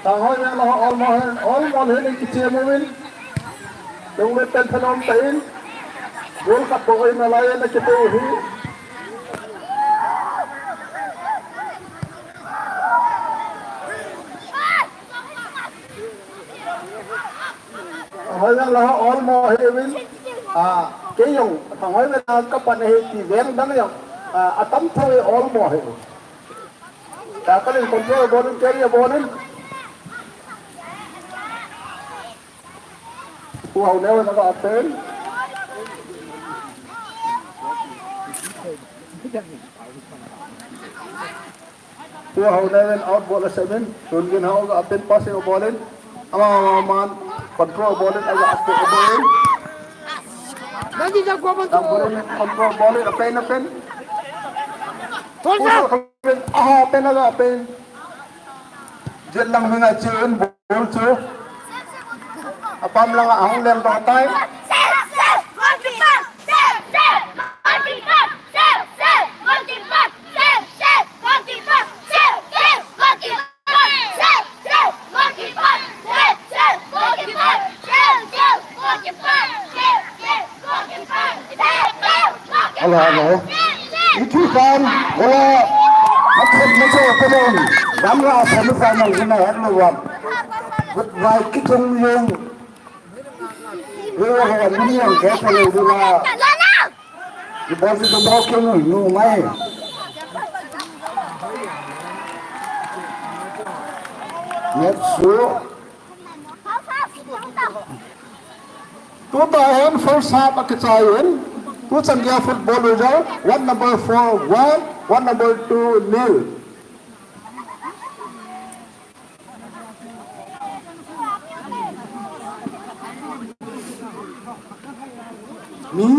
Tangoi veng la ho, all mo hin, all mo hin, kichemu vin. Yung may pen thanom tain. Gol khat bol in alai na kitu hi. Hoi veng la ho, all mo hi vin. Ah, kei jong, hoi veng la ka pan hi ti veng dang jong. Ah, atam thoi all mo hi. Ta ka ling control bol in, kei bol in. Pu Hau Neo na ka pen. Pu Hau Neo in out ball a seven. Tun Gin Hau ka pen passing ball in. Ama, ama, man control ball in. Aga pen ball in. Nanti jago bantu. Control ball in. Apen, apen. Tolja. Aha, pen aga pen. Jet lang hung a chiu in ball chu. Apam lang a hung leng bang tai. Hello, hello. Itu kan, wala, makan, makan, makan. Damla, semifinal, ina, hello, wan. Goodbye, kitung yung. Wala, wala, mini yung, kaya pala, wala. Ibosi ko ball king nu mai. Next show. Tuta hin first half akichai in. Tu chan geiya football result. One number four one, one number two nil. Mi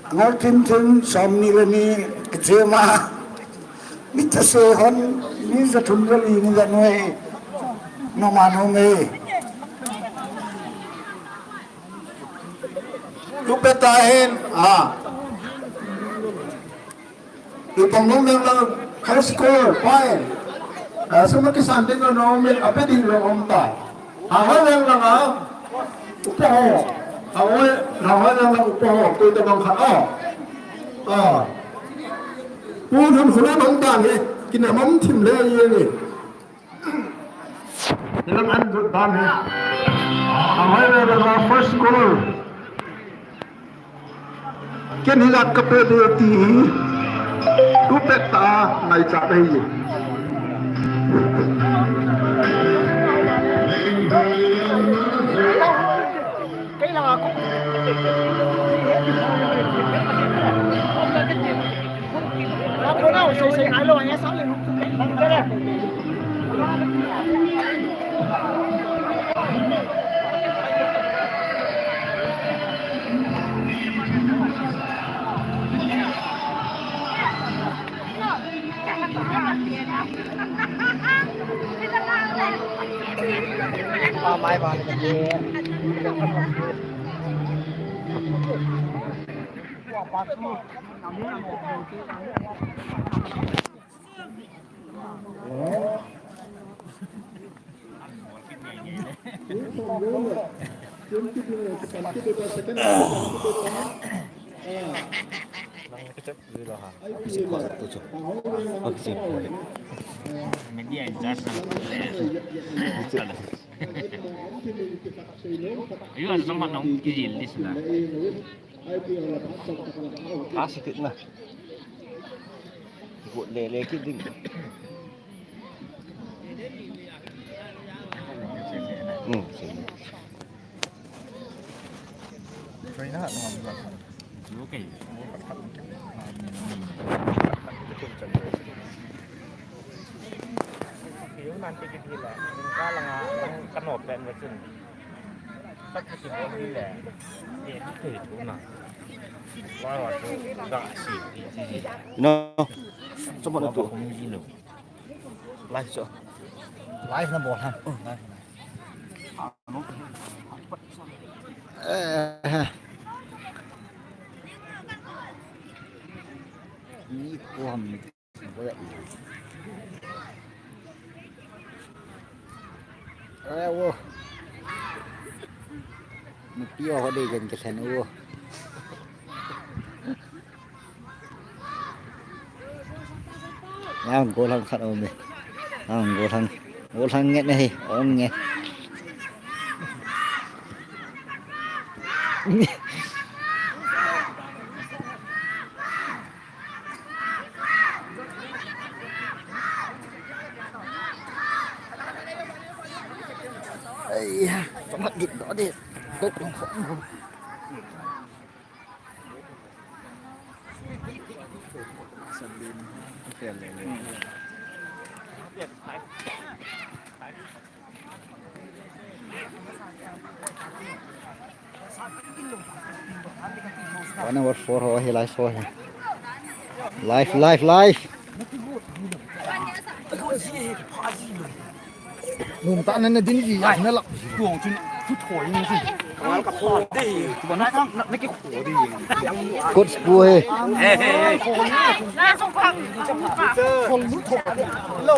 ngal thim thim som ni le ni kachema. Mi thase hon, mi jathum le li ni janoi. Noma nome. Tupe tahin, ah. Lupang Nonga lang, high score, five. Ah, suma kisan ding Nonga, ape ding Nonga ta. Hahoi lang lang, ah. Upa ho. Hahoi, hahoi lang lang upa ho. Koi tabang khat, ah. Ah. Pu Nonga khuna bang ta ni. Kinamam thim le ye ni. Nilang an jot dan hi. Ahoi le le la first goal. Ken hi jat ka pe de ti hi. Tu pet ta ngai cha dei. Ayun, ano naman ang gilid na. Asikit na. Ikut lele kit ding. Hmm, sini. Try na, no, no. Okay. Yung nanti kita lah, yung kalang, yung kanop, kan macam. No. Coba na tu. Live so. Live na bol ha. Oh, live. Eh. Ni ko ham. Eh, wo. Nupi ho dei jen ke sen wo. Yang golang khat om e. Yang golang. Golang nge ne he. Om nge. Ây da, có mặt đỉnh đó đi. Cốc lòng khổng không? One hour four ho hi, live ho hi. Live, live, live. Num ta na na din ji ya na lak. Tuang chun thu thoi ni si. Ngal ka kho de. Tu ba na na na ki kho de. Coach pu he. He he he. Khol lu tho. Lo.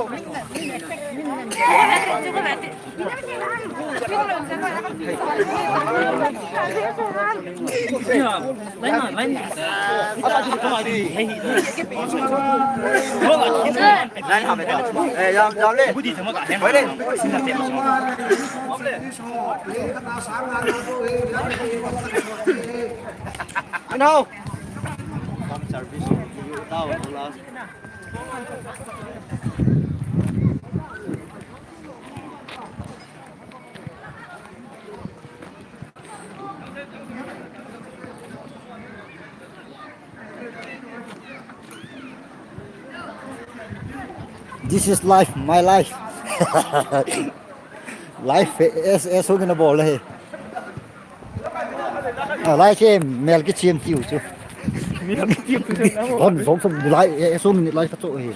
This is life, my life. Life, eh, eh, eh, so gonna ball, eh. Ah, life, eh, mel ki chim tiu chu. Hon, so, so, life, eh, so many life, so, eh.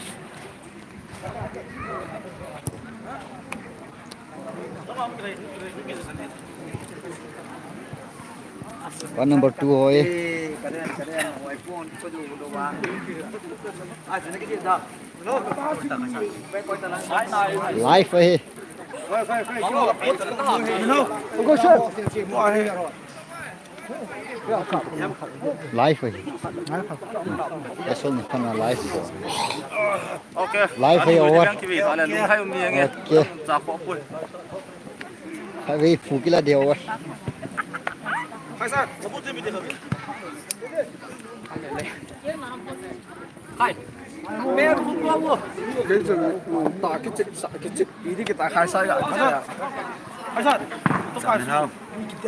One number two ho e. Live ahi. Live ahi. Asol ni kana live ko. Okay. Live ahi over. Okay. Khatvei phu kila de over. Hi. Kei chu, ta kichip sa, kichip, idi kita khai sa ya. Sa min hao.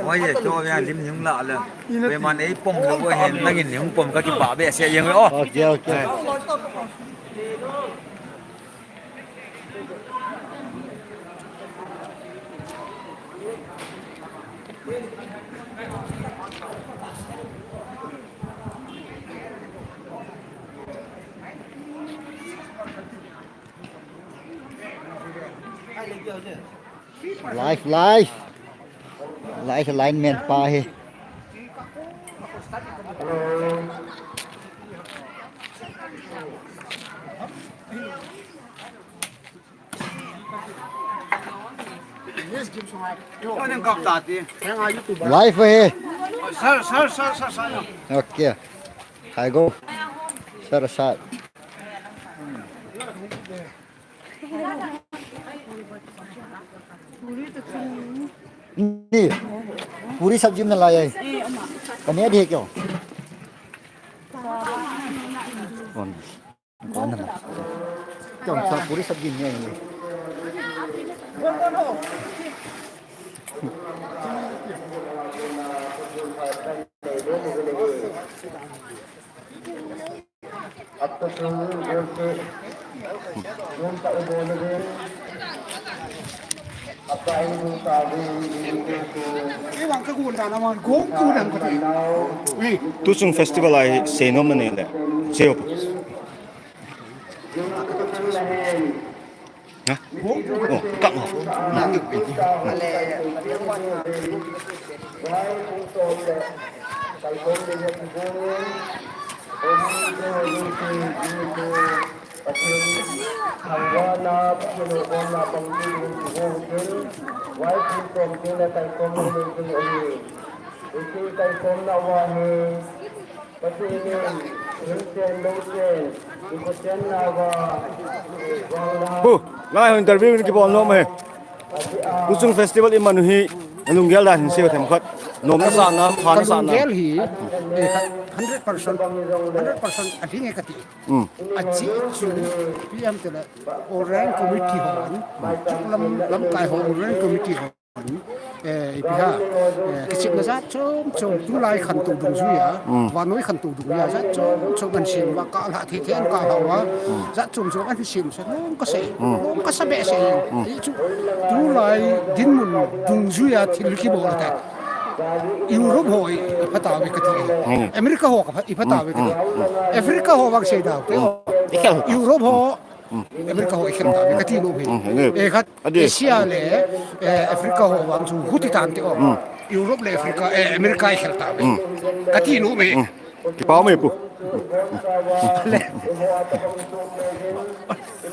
Oi ye, to ya lim hung la le. Ve man ei pom lo ve hen, nangin hung pom ka kipa behseh jeng ve o. Okay, okay. Live, live. Live alignment pa hi. Live hi. Sir, sir, sir, sir, sir. Okay. Khai go. Sir, sir. Ni, puri sabji bana laya hai. Paneer hai kya? Kaun, kaun hai? Kya, puri sabji nahi hai? Tuchung festival a hi seinom nanei le, sei o. Ha? Oh, kap mo. Bu, lai ho interview in kibol nom e. Tuchung festival iman u hi, nalunggel dan hin sei themkhat. Nom nasa na, pha nasa na. Kalunggel hi, eh, hundred percent, hundred percent ading e kati. Hmm. Aji chu, P M te le, Orientation Committee ho, lam, lamkai ho, Orientation Committee ho. Eh, ipi ham, eh, kichepna jat chom chom, tulai khantou dungjuia, vannoi khantou dungjuia, jat chom chom ahin sem uva, kah lha thei thei ahin kah lha uva, jat chom chom ahin sem uva, nom kasa, nom kasa behseh. Hichu, tulai dinmun dungjuia thil kibol te. Europe ho ipha tauve kati. America ho ipha tauve kati. Africa ho vang sei dau te. Europe ho America ho ikhel tauve kati nom e. Eh, khat Asia le, eh, Africa ho vang chu huti tante o. Europe le Africa, eh, America ikhel tauve kati nom e. Kipa um e pu. Le.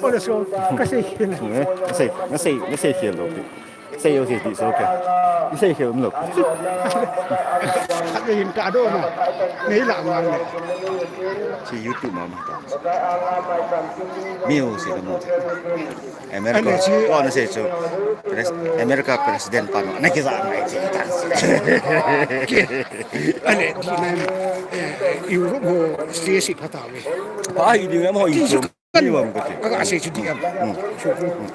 Ole so, kasei khel. Eh, kasei, kasei, kasei khel lo. Sei o sei ti so ke. Sei khel um lo. Khat le hin kado na. Nei la ngang le. Si YouTube ma ma ta. Music mo. America, ko na sei chu, America president pa no, na kija ngai chi ta. Ale, di na, eh, Europe ho, state si pha tauve. Pa hi di na mo hi chu. Kan, ka sei chu di am.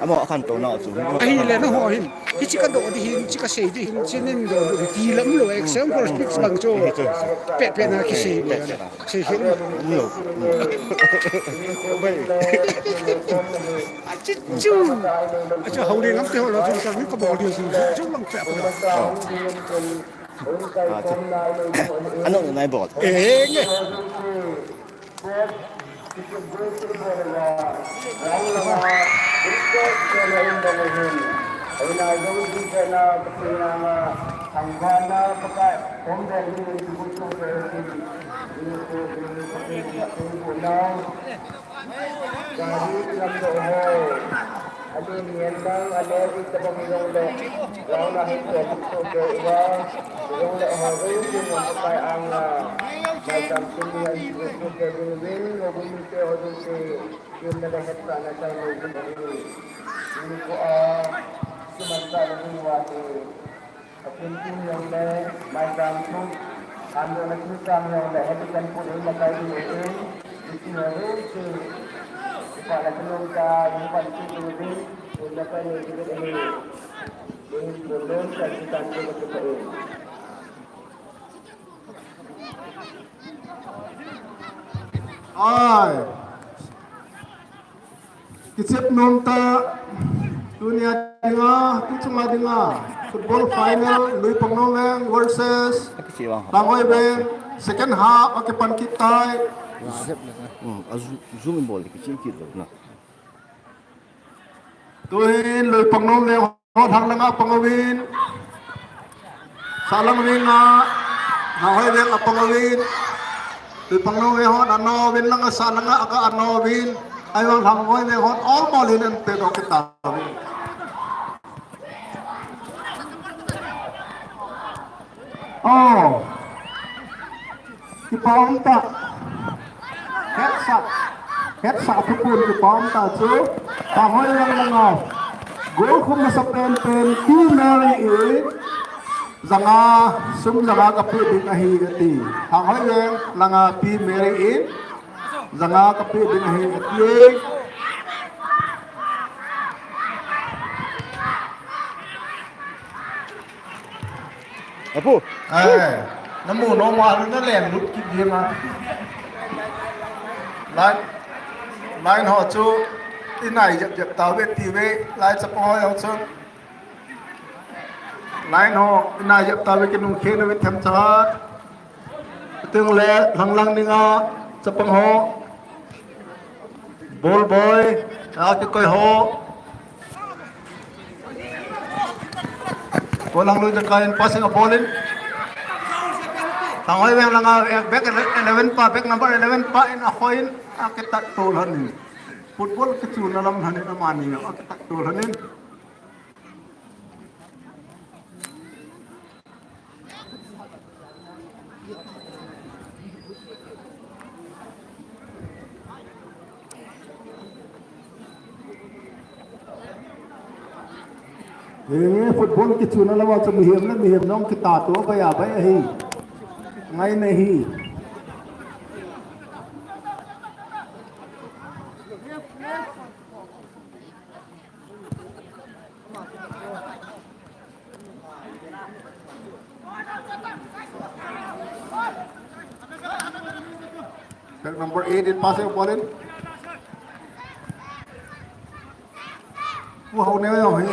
Amo akhantou na chu. Ahile na ho hin. Hichi kado di hin, chi kasei di hin, chi nin do di ti lam lo, example speech lang chu. Pe pe na kisei. Sei khel. Achi chu. Acha hau le lam te ho lo chu ka mi ka bol di chu. Chu lang pe. Ano nai bol. Eh, nge. Gari lam doh ho. Ani nian lang, ani di tabang jong le. Rong na hin ko ko ke wa. Jong le ho ru ki mo kai ang la. Mai kam tin ni ai ko ko ke ru win, ro bu mi te ho du te. Yun na le het sa na kai mo ru. Ni ko a. Suman sa na ni wa ni. Pathen thu jong le, maicham thu, handohna thu chang jong le, heti kan put in makai ding ahi, hiti ho jouse, Para penonta, umpan tu tu bin, unda pa ni tu bin ni. Ni penonta kita tu tu tu. Ai. Kichep nom ta, tunia dinga, tuchunga dinga, football final, Lui Pangnom Veng versus Lhangoi Veng, second half, akipan kit tai. Hmm, a zu-, zoom in bol di, kichep kit lou na. Tuhin, Lui Pangnom Veng ho lhang langa pang uvin. Salang Veng a, Lhangoi Veng a pang uvin. Lui Pangnom Veng ho ana uvin, langa sa langa aga ana uvin. Ahivang Lhangoi Veng ho all ball in an pe doh kit tauvin. Oh. Kipa um ta. Hetsah. Hetsah thupun kipa um ta chu. Lhangoi Veng langa. Goal khum masa penpen Pi Mary in. Janga, sum janga kape ding ahi ati. Lhangoi Veng langa Pi Mary in. Janga kape ding ahi ati. Apu. Eh, namu nom a, nalen lut kit ding a. Line, line ho chu inai jep jep tauve tive, line chapang ho jong chu. Line ho inai jep tauve, kinung khen uve themcha. Tung le lhang lang dinga chapang ho. Ball boy, a kikoi ho. Ball lang lui jakai in passing a ball in. Lhangoi Veng langa, eh, back ele-, eleven pa, back number eleven pa in a hoi in, akitat tol lhon in. Football kichuna lam lhon in amani, akitat tol lhon in. Henge football kichuna lama chu mihem le mihem nong kitah to bai a bai ahi. Ngai nahi. Number eight in passing ball in. Wow, ne yo he.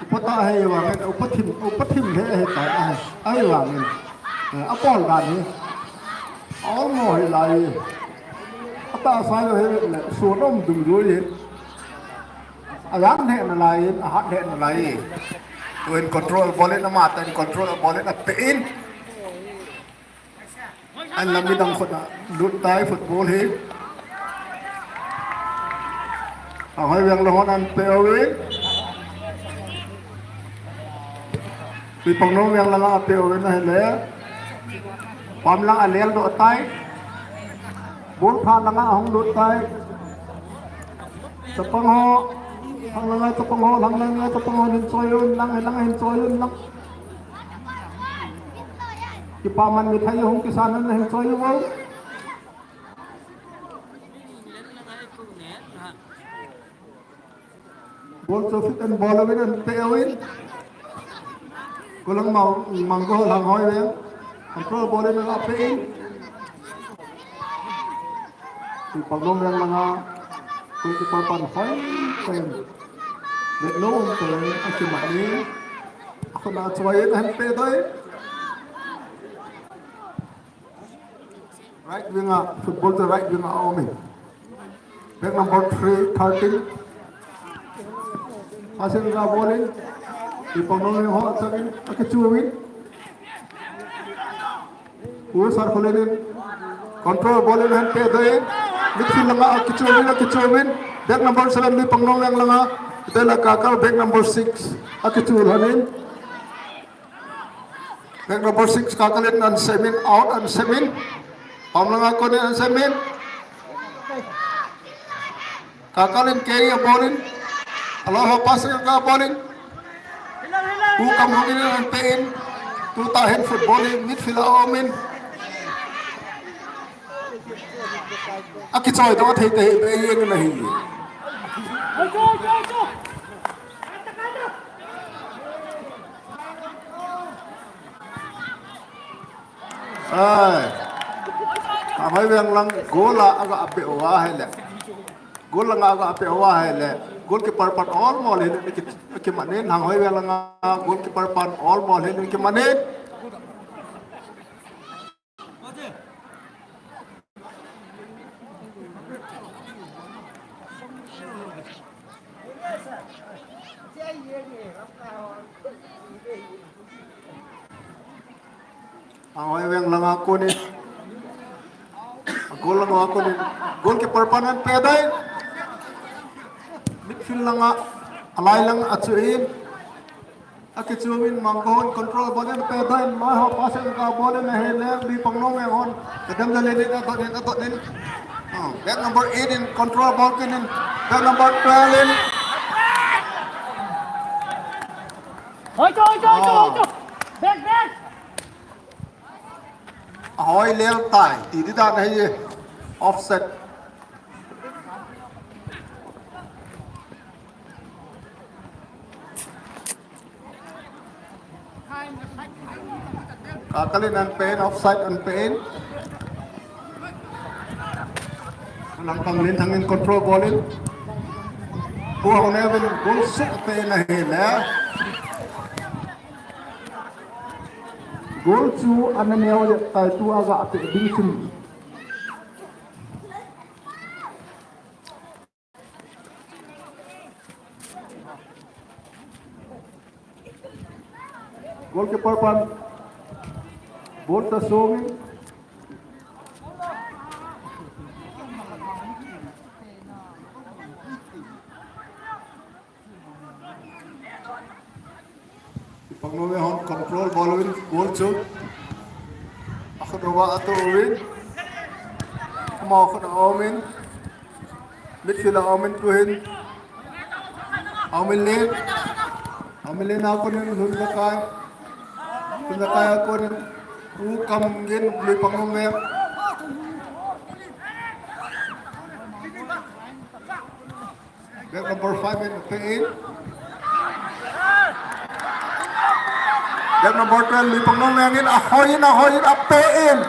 Upa ta he wa, upa thim, upa thim he he ta he. Ai wa ne. Eh, a ball dan he. All mo he lai. Ata sa yo he le, so nom dung yo he. A yang he na lai, a hat he na lai. When control ball in a mata, control ball in a pe in. An lam midang khut a lut tai football hi. Lhangoi Veng langa hon an pe uvin. Lui Pangnom Veng langa pe uvin ahile. Pam lang a lel doh tai. Ball pha langa hung lut tai. Chapang ho. Lhang langa chapang ho, lhang langa chapang ho hin choi un lang, lang hin choi un lang. Kipaman mithai hung kisan na hin choi uvin. Ball chu fit and ball uvin an pe uvin. Kolang mau, Manggo Lhangoi Veng. Control ball in a pe in. Lui Pangnom Veng langa. Goalkeeper pan hoi pen. Let no um pen. Akima ni. Akona choi in an pe doi. Right wing a, football to right wing a, aum in. Back number three, thirteen. Passing the ball in. Lui Pangnom Veng ho, attack in. Akichu in. Pu Sarkholin in. Control ball in, hand play there. Midfield langa, akichu in, akichu in. Back number seven, Lui Pangnom Veng langa. Dela Kakal, back number six. Akichu lhon in. Back number six, Kakal in an sem in, out an sem in. Pam langa kon in an sem in. Kakal in carry a ball in. Aloha passing a ball in. Pu Kamhung in an pe in. Tuta hin football in, midfield a aum in. Akichoi doh thei te hi, be yen na hi. Ai. Amai veng lang goal a aga ape wa hele. Goal lang aga ape wa hele. Goalkeeper pan all mol hele ki, kimanin, Hanghoi veng lang goalkeeper pan all mol hele kimanin. Hanghoi veng langa konin. Goal langa konin. Goalkeeper pan an pe dai. Midfield langa. Alai lang achuin. Akichumin Mangkon control ball in pe dai. Mai ho pass in ka ball in hele. Luipangno veng hon. Kadam da le ni da dot in da dot in. Oh, back number eight in control ball kinin. Back number twelve in. Hoi, hoi, hoi, hoi, hoi. Back, back. Ahoi lel tai, ti di dan ahi, offside. Kakalin an pen, offside an pen. Langkang Linthang in control ball in. Tua hone pen goal suk pen ahi le. Goal chu ana neo le tai tua ga pe ding chun. Goalkeeper pan ball ta songin. Pangnoe hon control ball win goal chu. Akhut over ato win. Ama akhut a omin. Midfield a omin tuhin. Amin le. Amin le na konin hun lakai. Hun lakai a konin. U kam gen lui Pangnoe. Back number five in, pe in. Back number twelve, lui Pangnoe in, ahoi in, ahoi in, ape in.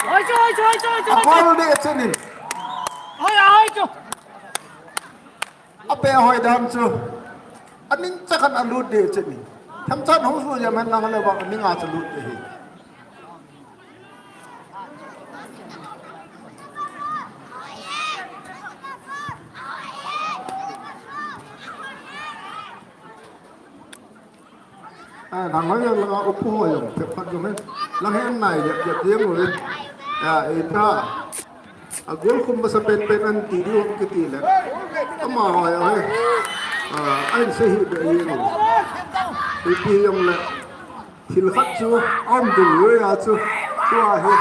Ahoi chu, ahoi chu, ahoi chu, ahoi chu. Ahoi de chen in. Ahoi, ahoi chu. Ape ahoi dan chu. Aning chakhan alut de chen in. Tham chan hung su jam hen lang le bang aning a chu lut de hi. Ah, nang hoi lang a upu hoi lang, phat lang he. Lang he nai, ya, ya, ya, mo le. Ya, ita. A goal khum masa pen pen an ti di hom kiti le. Ama hoi, hoi. Ah, an se hi da ye mo. Iti yang le. Thil khat chu, a um ding ve a chu, tua hi,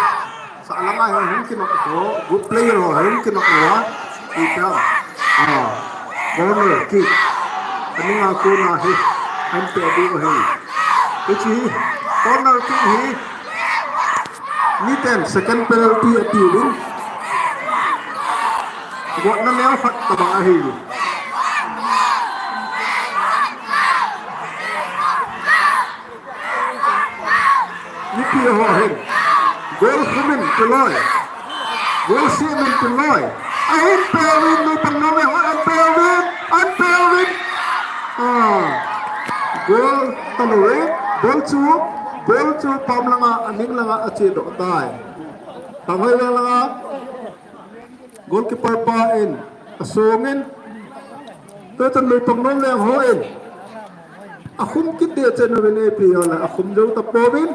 sahlang a hi hung kinok ho, good player ho, hung kinok ho, ti ta. Ah, corner kick. Aning a kona hi, an pe di o hi. Hichi hi, corner kick hi, ni ten second penalty ati ding. Gotna neo khat tabang ahi. Mipi ho hin. Goal khum in tiloi. Goal sim in tiloi. Ahin pe uvin, lui Pangnoe ho, an pe uvin, an pe uvin. Ah. Goal taloi. Goal chu, goal chu pam langa, aning langa ache doh tai. Pam hoi langa. Goalkeeper pa in, asong in. Tuchan lui Pangnoe ho in. Akhum kit de chen uvin A P O la, akhum jou tapouvin.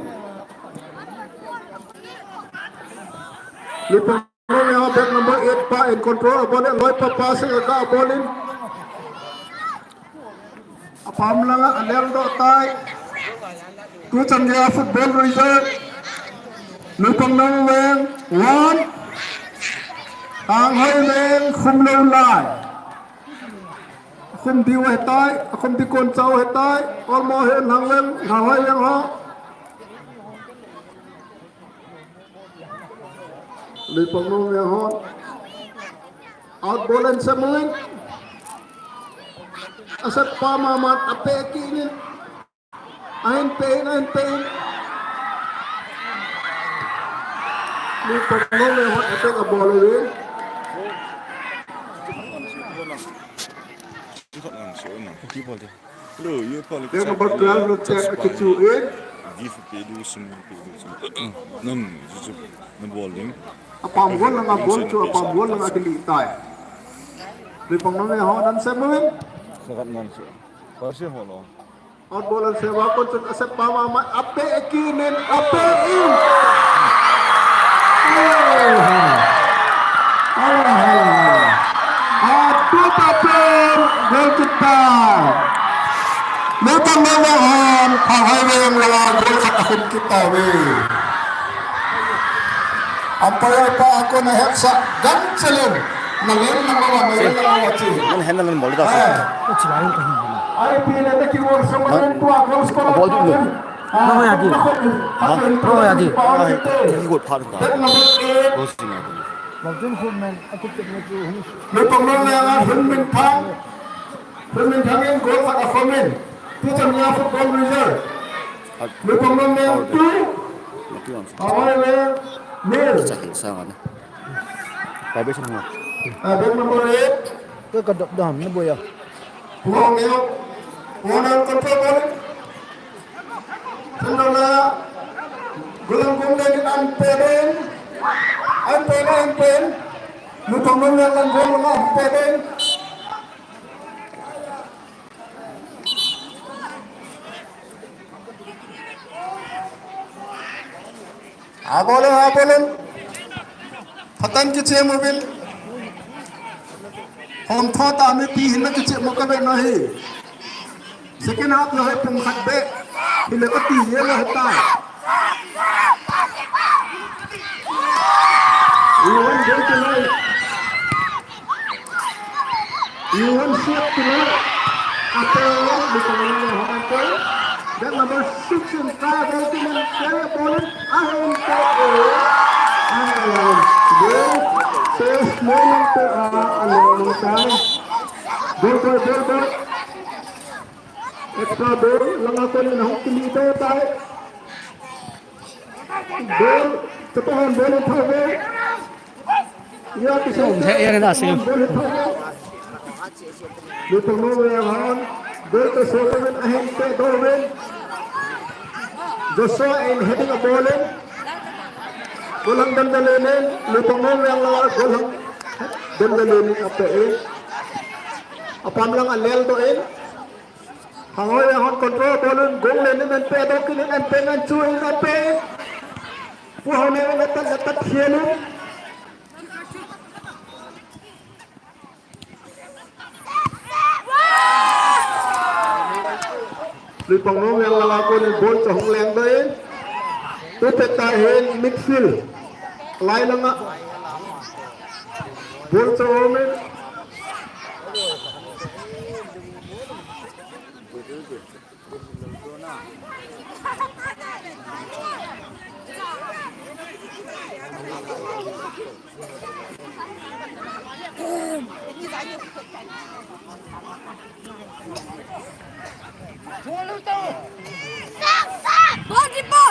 Lui Pangnoe ho back number eight pa in control a ball in, loi pa pa se ka ball in. Apam langa alel doh tai. Tuchan geiya football result. Lui Pangnoe veng one. Hanghoi veng khum lou lai. Khum diu ahitai, khum di kon chau ahitai. Olmo hin Hanghoi veng, Hanghoi veng ho. Luipang Nongveng hon. Out ball and Samuel. Asep pa mama ape kinin. Ahin pe in, ahin pe in. Luipang Nongveng hon attack a ball uvin. Hello, you call it. Number twelve, no check, kichu in. Give pe du sum, pe du sum. Nan, na ball ding. Apam ball lang a ball chu, apam ball lang a kili tai. Luipang Nongveng hon an Samuel. Sagat nan chu. Pasi holo. Out ball and Samuel, kon chun asep pa mama ape kinin, ape in. Atu tapen, goal kick ta. Luipang Nongveng hon, Khanghoi Veng langa goal khat akhum kit tauve. Umpire pa a kona hetsah gan chelin. Na len na mama, na len na mama chi. Nan hen nan bol ta. Ai pi le ta ki wor sa ma len tua goal score. Bol du. No ya di. No ya di. Ai, ki got pha ka. Number eight. Bol du khu men, a kut te me chu. Luipang Nongveng a Hun Min Thang. Hun Min Thang in goal khat akhum in. Tuchan a football result. Luipang Nongveng two. Khanghoi Veng nil. Cha hil sa ngana. Pai be sang na. Ah, ball number eight. Ka ka dap dam na boya. Wang neo. Wang neo control ball. Sandala. Gulang gum le an pe den. An pe den, an pe den. Luipang Nongveng lang gum lang an pe den. Abolin, abolin. Phatah in kichem uvin. Hom thot a mipi hin na kichem u ka ve na hi. Second half na hi pung khat be. Hi le ka ti ye la ta. Iwan go to life. Iwan siap tu lah. Apa yang dipanggil Muhammad tu? Dan number six in five, Ultimate Player Bowling. Ahun tu. Ahun. Dia. Terus main tu. Ah, along main. Ball, ball, ball, ball. Extra ball. Langa ko ni na hok kili tu tai. Ball, Chapahan ball in thau ve. Ya, Kishan. He, ya, na, sing. Ball in thau ve. Luipang Nongveng hon. Ball to Solomon ahin pe Darwin. Joshua in heading a ball in. Golang Dam Dalen in. Luipang Nongveng la Golang Dam Dalen in ape in. Apam lang a lel doh in. Hangoi a hon control ball in gong len in an pe dok in an pe ngan chu in an pe. Pu hau ne na tat na tat hian in. Luipang Nongveng langa kon in ball cha hung leng doh in. Tu pet ta hin midfield. Lai langa. Ball cha hung in. Goalkeeper!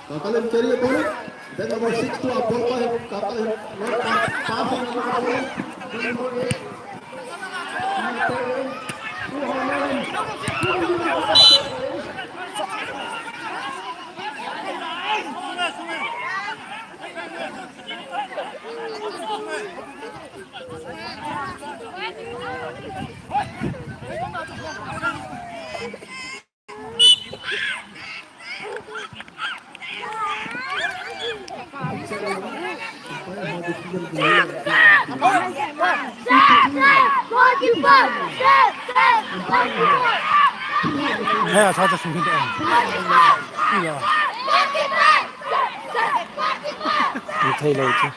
Kakalin carry a ball. Then number six to a ball by Kakalin. Not pass, pass. He, tha ta sung hin ta. Ni thei lo chu.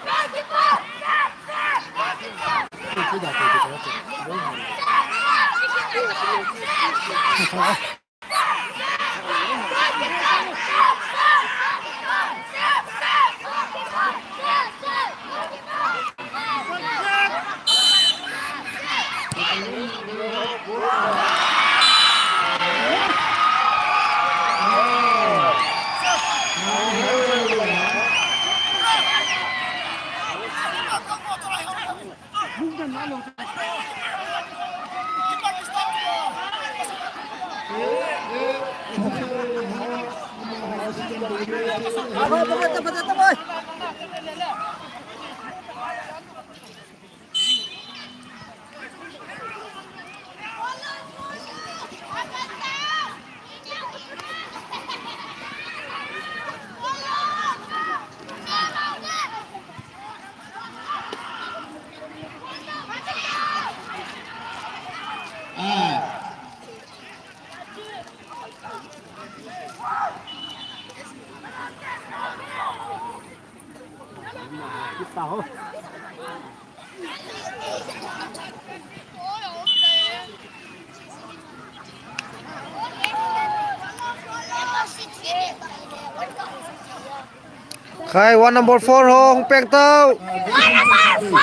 Khai, one number four ho, hung peng tau. One number four!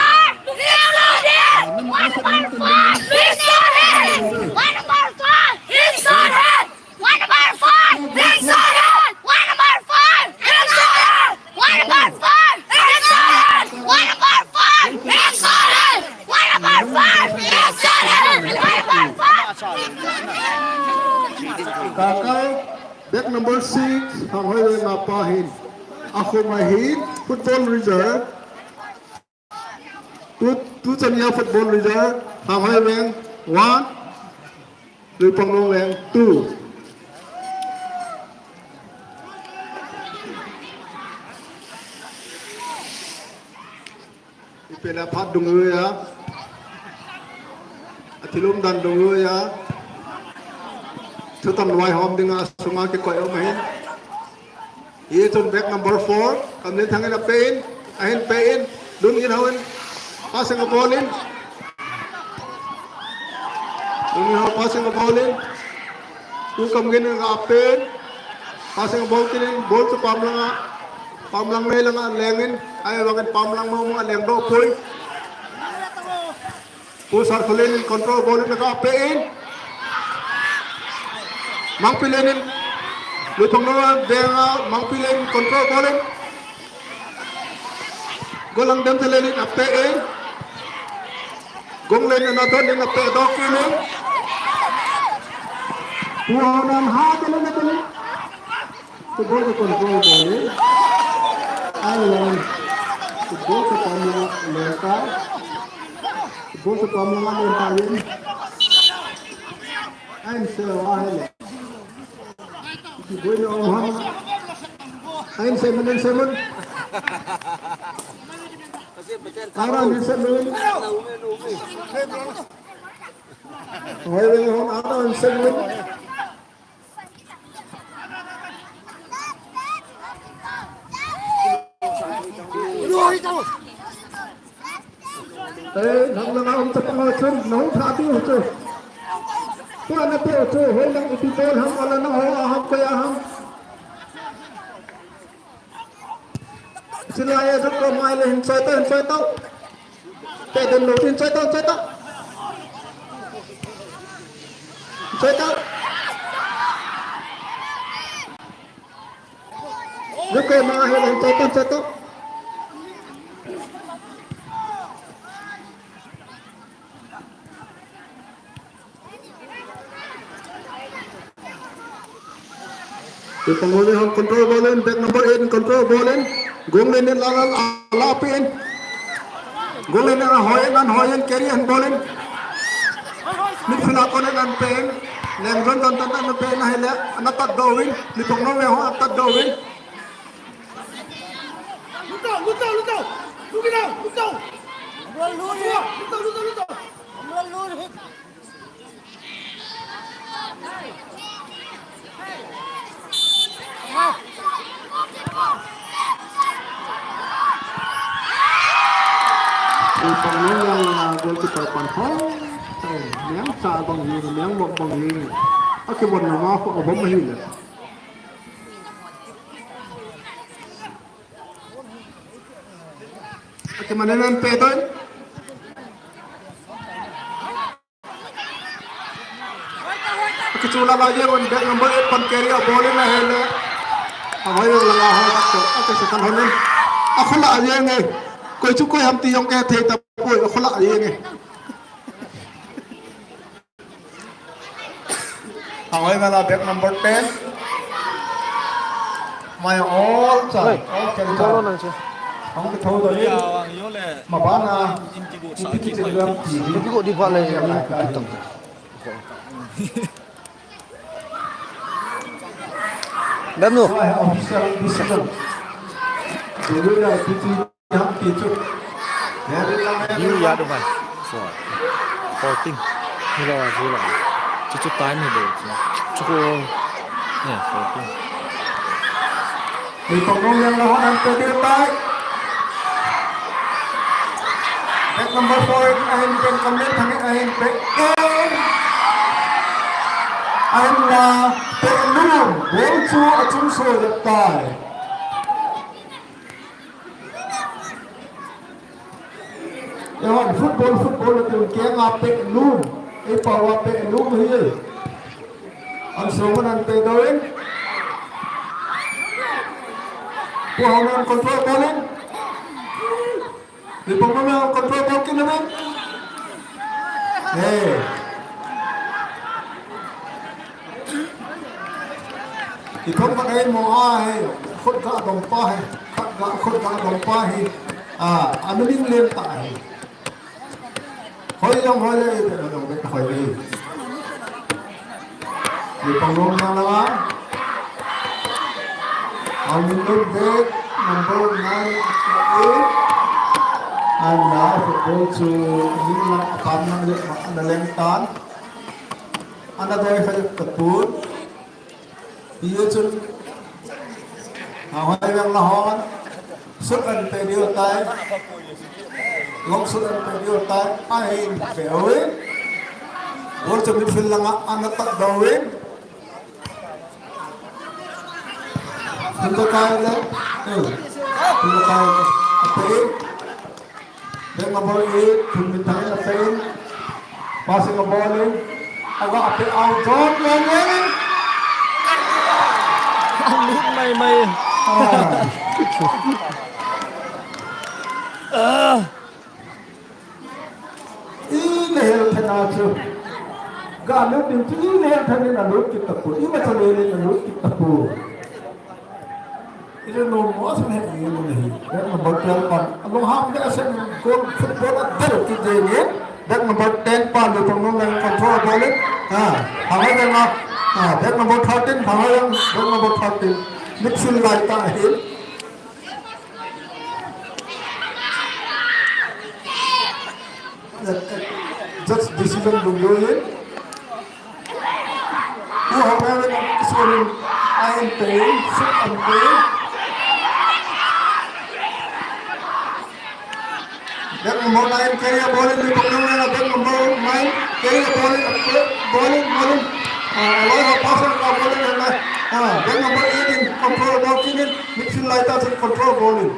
He shot him! One number four! He shot him! One number four! He shot him! One number four! He shot him! One number four! He shot him! One number four! He shot him! One number four! He shot him! One number four! He shot him! One number four! Kakai, bag number six, Hanghoiveng a pa hin. Akhum a hin, football reserve. Tu, tu chania football reserve, Hanghoiveng one, Luiphanglong Veng two. Ipi na phat dungjui a. Athilum dan dungjui a. Thutan vaihom dinga sunga kikoi um ahin. Hichun bag number four, Kamlinthang in ape in, ahin pe in, Lungin Hao in, passing a ball in. Lungin Hao passing a ball in. Ukamgin in ape in, passing a ball tin in, ball chu pamlanga, pamlang nei langa leng in, ahivangin pamlang mong mong a leng doh poi. Pu Sarkholen in control ball in aga pe in. Mangpilen in. Luiphanglong Veng a Mangpilen in control ball in. Golang Demthalen in ape in. Gonglen in adon in ape doh in. Pu Haonan ha talen talen. Football chu control ball in. Ahivangin football chu pamlanga leng tai. Football chu pamlanga leng tai in. Ahin sei uva ahile. Football na um ham. Ahin sei mun, ahin sei mun. Ara ahin sei mun. Hoi, hoi, hoi, ara ahin sei mun. Ei, nang langa um chapang ho chun, nahung tha diu chu. Tua na pe chu, hoi lang ipi bol ham, ala na ho a ham, koi a ham. Chulai a jong ko mai le hin choi tau, hin choi tau. Te den lo tin choi tau, choi tau. Choi tau. Lu ko mai le hin choi tau, choi tau. Luiphanglong Veng control ball in, bag number eight control ball in. Gonglen in la la la la pe in. Gonglen in ahoi in, ahoi in, carry in ball in. Midfield a kon in ape in. Leng jon jon tan tan ape in ahile. Ana tat doh uvin. Luiphanglong Veng ho atat doh uvin. Lut tau, lut tau, lut tau. Lut tau, lut tau. Lut tau, lut tau, lut tau. Lut tau, lut tau. Pangnung lang langa goalkeeper pan ho. Miang cha bang hi, miang bang bang hi. Akibon na ma ko abom hi le. Akimanen an pe toi. Akichula la jeng un, bag number eight pan carry a ball in ahile. Ahoi lang la ho tak to. Akisekan honin. Akhula jeng e. Koi chu koi ham ti jong kathei tapoi. Akhula jeng e. Hangoi mela bag number ten. Mai all cha, oi, all cha cha. Bolo nang che. Hang ke thou do ni. Mabana. Inti ko di ba le. Dam nu. Official decision. Dulu ya, View ya do mai. Four. Fourteen. Hilo, hilo. Chuchu time hilo. Chuko. Yeah, fourteen. Ni pangong yang lawan ang pwede tayo. Bag number four, ahin pen kamit, ahin pen. Ahin na, pen nung. Wang chu, achung so, yatay. Ewan, football, football, ati un, keng a pe lum. Ei pau a pe lum hi. An so man an pe doin. Pu hau nan control ball in. Ni pau man control ball kin na man. Hey. Ithom khat ahi mo ahi, khut ga dong pa hi, khat ga khut ga dong pa hi, a, a milim len ta hi. Hoi jong hoi le, ite jong be hoi le. Ni pang nom na la. Amin lo be, number nine, eight. Ana football chu ning lang apan nang le ma ana leng tan. Ana doi kha le kapun. Iye chun. Ahoi veng la hon. Sut an pe diu tai. Long sut an pe diu tai. Ahin pe oi. Ball chu midfield langa ana tak doi. Hun to kai le. Eh. Hun to kai le. Ape. Bag number eight, Thunminthang in ape in. Passing a ball in. Aga ape out. John Longwell in. Lut mai mai. Ah. Ah. Ina hel thena chu. Ga lut ding chu ina hel thena lut kit tapoi. Ima chale le lut kit tapoi. Ina no mo asan he ni mo ni. Bag number twelve pan. Along half le asan goal football a del kit je ni. Bag number ten pan lo pang no control ball in. Ha. Hawai dang a. Ha. Bag number thirteen. Hawai dang. Bag number thirteen. Midfield lai ta hi. Judge decision lungdon in. Pu Hongmel in scoring a in pe, sut an pe. Bag number nine carry a ball in, Pu Hongmel, bag number nine carry a ball in, ball in, ball in. Ah, aloi ho pass a ball in, ah, bag number eight in control ball in, midfield lai ta in control ball in.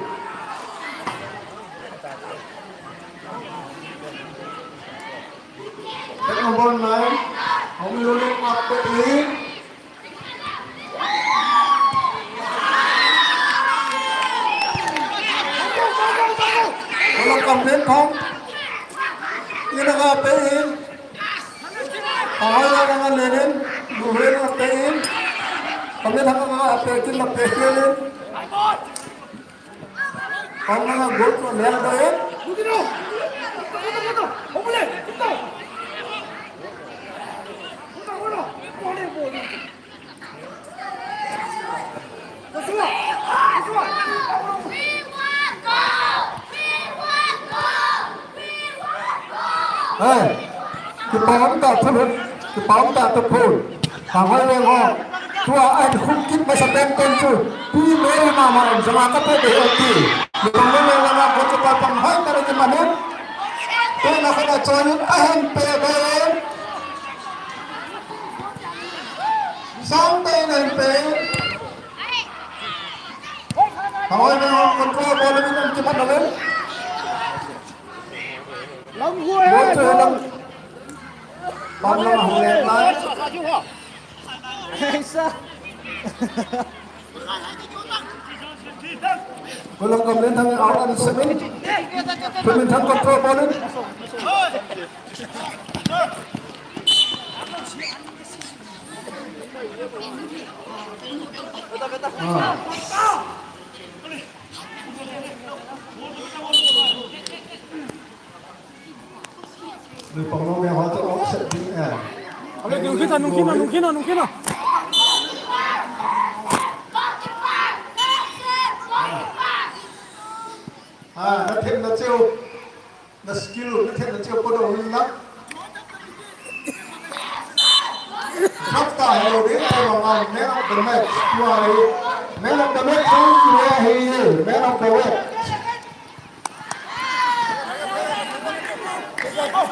Bag number nine, Hong Lulin up to in. Wala kamlen thong. Ina ka pe in. Ahoi la ka lenin. Duhe na pe in. Kamlen thong ka pe kin na pe in. Pangana gol ko lel doye. Hey, kipam ta thun, kipam ta thun. Hangoi le ngo. Tua an khum kit masa pen pen chu. Pi meri mama an sama ka pe de oti. Ni pang meri mama ko chu pa pang hoi ta re ki mane. Tuna khat a choi in ahin pe be. Sang te in ahin pe. Hoi be hong control ball in an kipat na le. Lam hua. Ball chu lam. Ball lam hung le nai. Aisa. Golhang Gamlenthang out and seven. Gamlenthang control ball in. Ah. Lui Panglong le ho chu offset ding e. Ale, nung khin a, nung khin a, nung khin a, nung khin a. Ah, na themna cheu, na skill, na themna cheu podoh un lang. Sap ta hello ding, hello, man of the match. Tua hi man of the match, tua hi man of the match.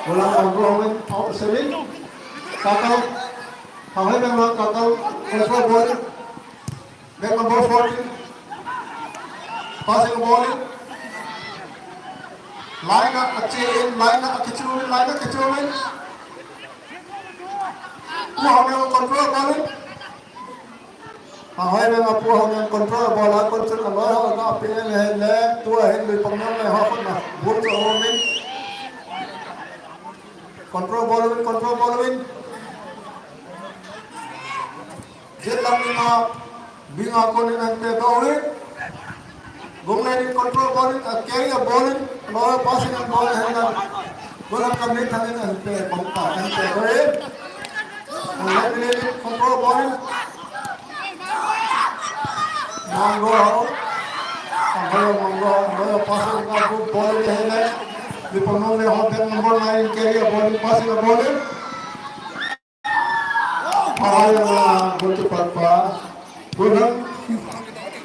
Bola Manggou Hongin, out seven. Kakal. Hahai Menglang, Kakal. Control ball. Back number fourteen. Passing ball in. Line up, ache in, line up, akichu in, line up, akichu in. Pu Hongin control ball in. Hahai Menglang, Pu Hongin control ball a, control a, ball a, pe le, le, tua hin Lui Panglong le ho khut na. Ball chu Hongin. Control ball win, control ball win. Jet lam ni ma, wing a kon in an pe ball win. Gong le ni control ball win, a carry a ball win. Lower passing and ball in hand. Golhang Gamlenthang in an pe, ball pa, an pe ball win. Golhang Gamlenthang control ball win. Manggou ho. Manggou, Manggou, Manggou, passing ka good ball in the hand. Lui Panglong le ho, back number nine, carry a ball in, passing a ball in. Hahai Menglang, goalkeeper pa. Golhang,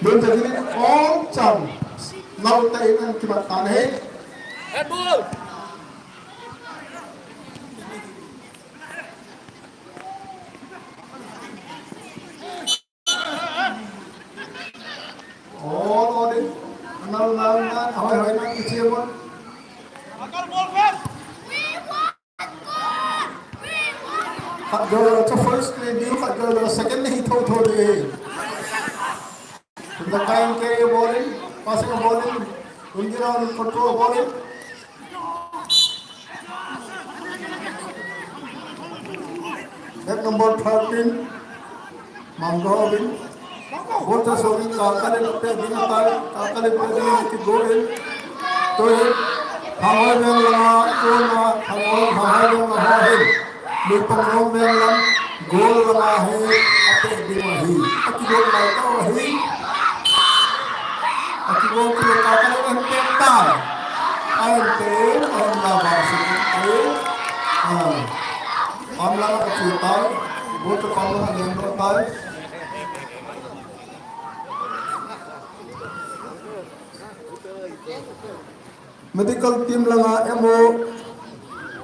Gamlenthang in all chance. Nau ta in an kimat tan ahi. Head ball. Oh, oh, ding. Nal, nal, nal. Hoi, hoi, nal, kichi mo. Khat gol chu first ni ding, khat gol second ni tho tho ding. Tunda kain ke ball in, passing ball in. Tunda control ball in. Back number thirteen, Manggou Hongin. Ball chu songin kakal in pe ding atai, kakal in pe ding atai, goal in. Tua hi, Thanghoi Veng langa, kona, Thanghoi, Thanghoi Veng langa hin. Lui Panglong Veng lang, goal langa hi, ape ding ahi. Akigol lai tau ahi. Akigol kit le kakal in pe tai. Ahin pe, ahin la ba si tai. Ah. Pam langa kachu tai. Ball chu pam langa neng doh tai. Medical team langa M O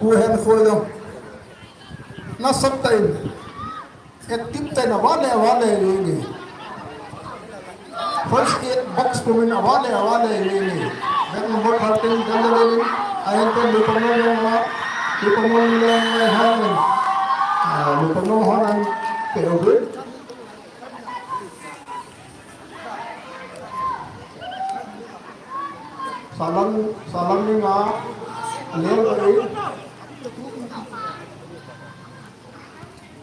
Pu Henkhoi jong nasatah in active tah in ava le ava le jong nge. First aid box pumin ava le ava le jong nge. Back number thirteen, Dandalin, ahin pen Lui Panglong jong ma, Lui Panglong jong ma hangin. Ah, Lui Panglong hon an pe uve. Salam, salam ni nga. Leo bari.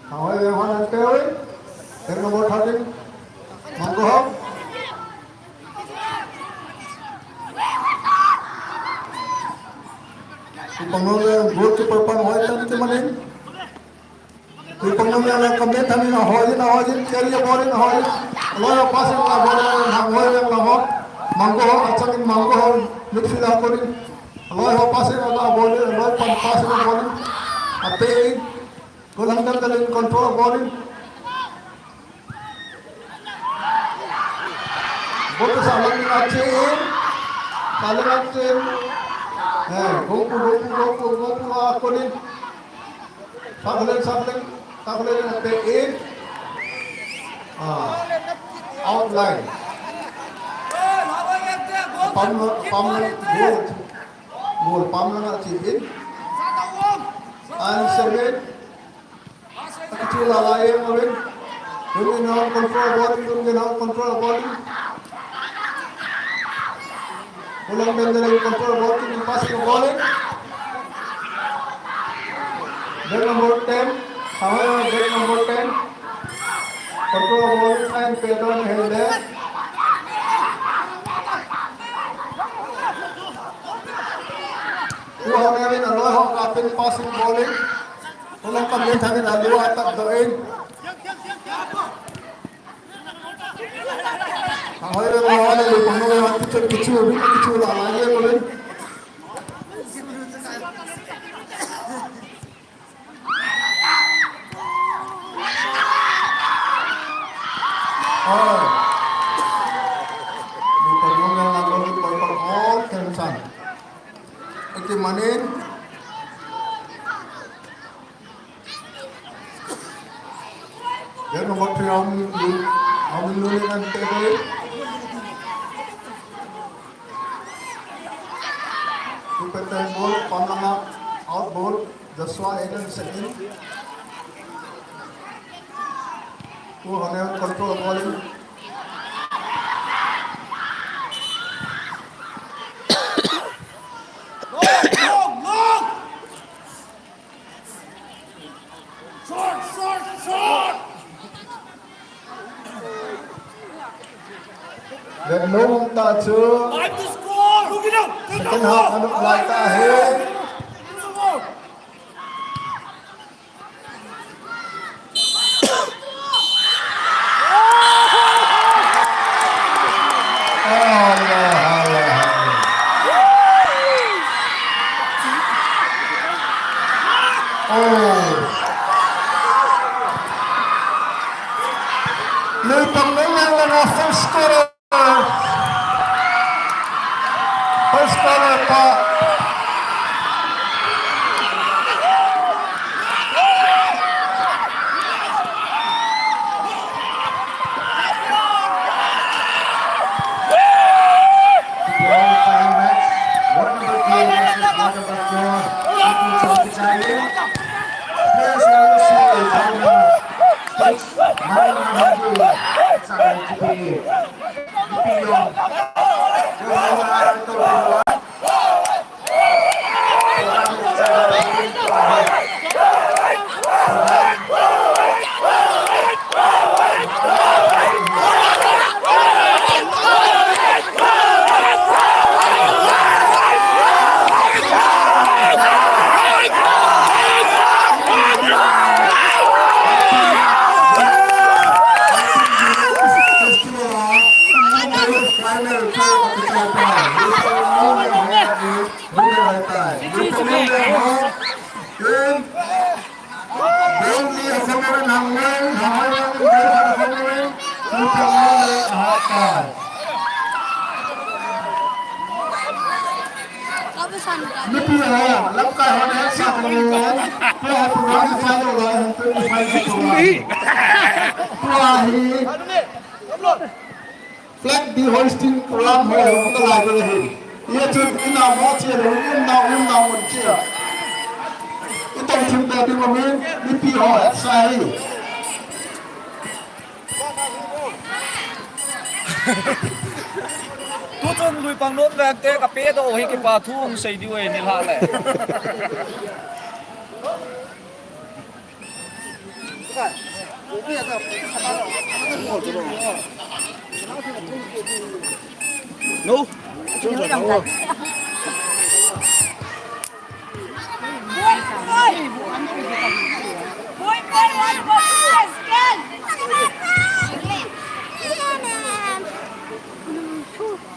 Hawai le hon an pe uve. Ten number thirteen. Manggou ho. Upang le goalkeeper pan hoi tan ti manin. Lui Panglong Veng le Gamlenthang in ahoi in, ahoi in, carry a ball in, ahoi in. Loi a passing a ball in, Thanghoi Veng la ho. Manggou ho, achangin Manggou ho, midfield a kon in. Loi ho passing a ball in, loi pan passing a ball in. Ape in. Golhang Damdal in control a ball in. Ball chu salang in ache in. Salang ache in. Eh, gopu, gopu, gopu, gopu, ah, kunin. Saklen, saklen, saklen, pe in. Ah, outline. Pam, pam, goal. Goal, pam lang chip in. And seven. Akichu la la ye mo rin. Lungin hong control ball, lungin hong control ball. Ulang dan dan control ball, lungin pass ball. Back number ten. Sahoya, back number ten. Control ball, and Pedro Helde. Ulang dan dan aloy hong kapin passing ball. Tolong kami thangin aliu atat doh in. Ang hoiya, ang hoiya, lupang hoiya, kichu, kichu, kichu la, la, ye, ko rin. Oh. Lupang hoiya, lupang hoiya, oh, tension. Iti manin. Then number three, Amin Lu-, Amin Luling and Teboi. Two pet time ball, Pamlanga, out ball, Joshua Eden second. Two hundred control ball in. Long, long, long! Short, short, short! Vet nom ta chu. Time to score! Look it up! Second half anop lai ta hi. Oh. Lupang Lunglen langa first scorer. First scorer pa. Mipi ho, lamkai ho ne sa ko. Ko ha tu na sa lo la, ko ha tu na. Ko hi. Flag de-hoisting program ho hung ta lai ve hi. Ye chu ina mo che lo, ina, ina mo che. Itong thim ta ding mo min, mipi ho, sa hi. Tuchun Lupang Lunglen te ka pe doh hi kipa thu hung sei diu e ni la le. No.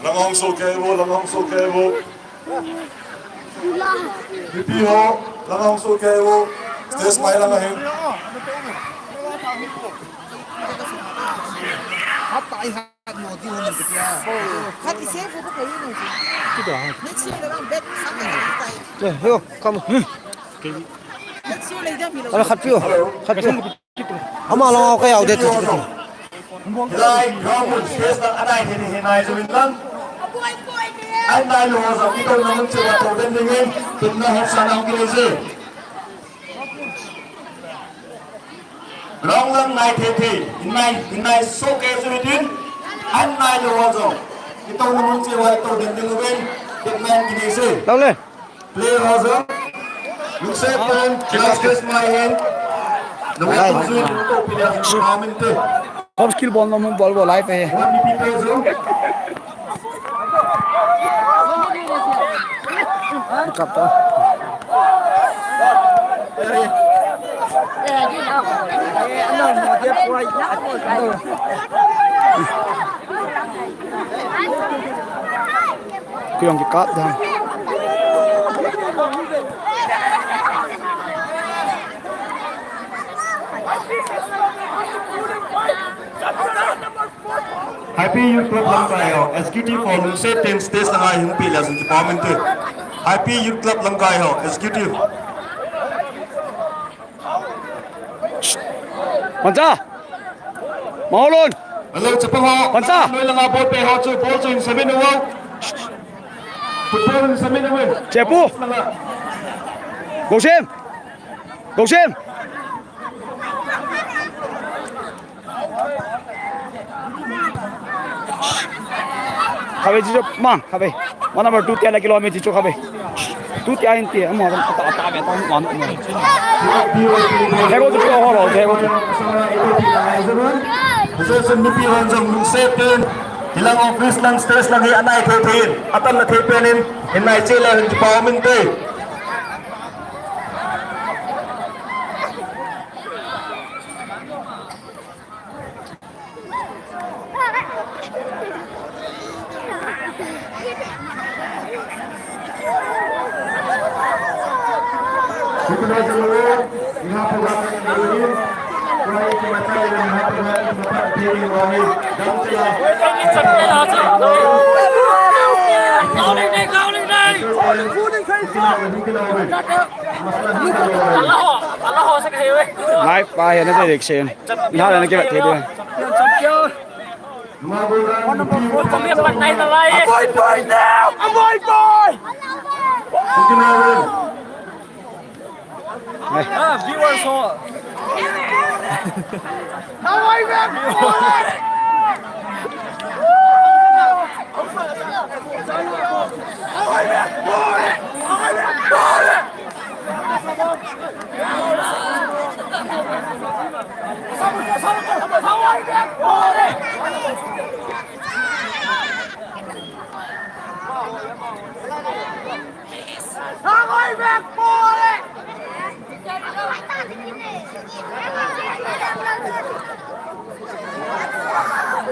Lang hung soh kei vo, lang hung soh kei vo. Mipi ho, lang hung soh kei vo. Stage mai lang ahin. Khat i save ko kahi ni. Next year lang bet sa ka. Yo, come on. Ala khat pio, khat pio. Ama lang au ka yau de tu. Hilai ground mun space na anai thei hi nai chu in lang. An nai lo jong kitouna mun cheh uva tou den dingin, tumna hopsa na hung kinei je. Ground lang nai thei thei, in nai, in nai soh kei chu hitin, an nai lo jong kitouna mun cheh uva tou den ding uvin, tumna hung kinei je. Tau le. Player ho jong, lungset tah in, last test mai hin. Number two jong, to player jong, comment te. Hop skill bol nom, bol bol live e. One P P player jong. Kap ta. Kuyong kikat dan. Happy Youth Club Lamkai ho, executive ho, lungset tah in stage langa hung pi le jong kipa mente. Happy Youth Club Lamkai ho, executive. Pancha! Maulun! Hello, chapang ho. Pancha! Noi langa ball pe ho chu, ball chu in submit uvo. Football in submit uvo. Chepu! Gosim! Gosim! Khabe ji jo mang, khabe. Mana number two tia la kilometer jo khabe. Two tia in tia, mo ta ta be ta mo mo. Hego jo ho lo, hego jo. Sasa nipi wan jong lungset tah in. Hilang office lang, stage lang hi anai thei thei in. Atam na thei pen in, in nai cheh le hin kipa mente. Live pa hian a direction. Ina la na kivat thei diam. Avoid boy now! Avoid boy! Ah, viewers ho.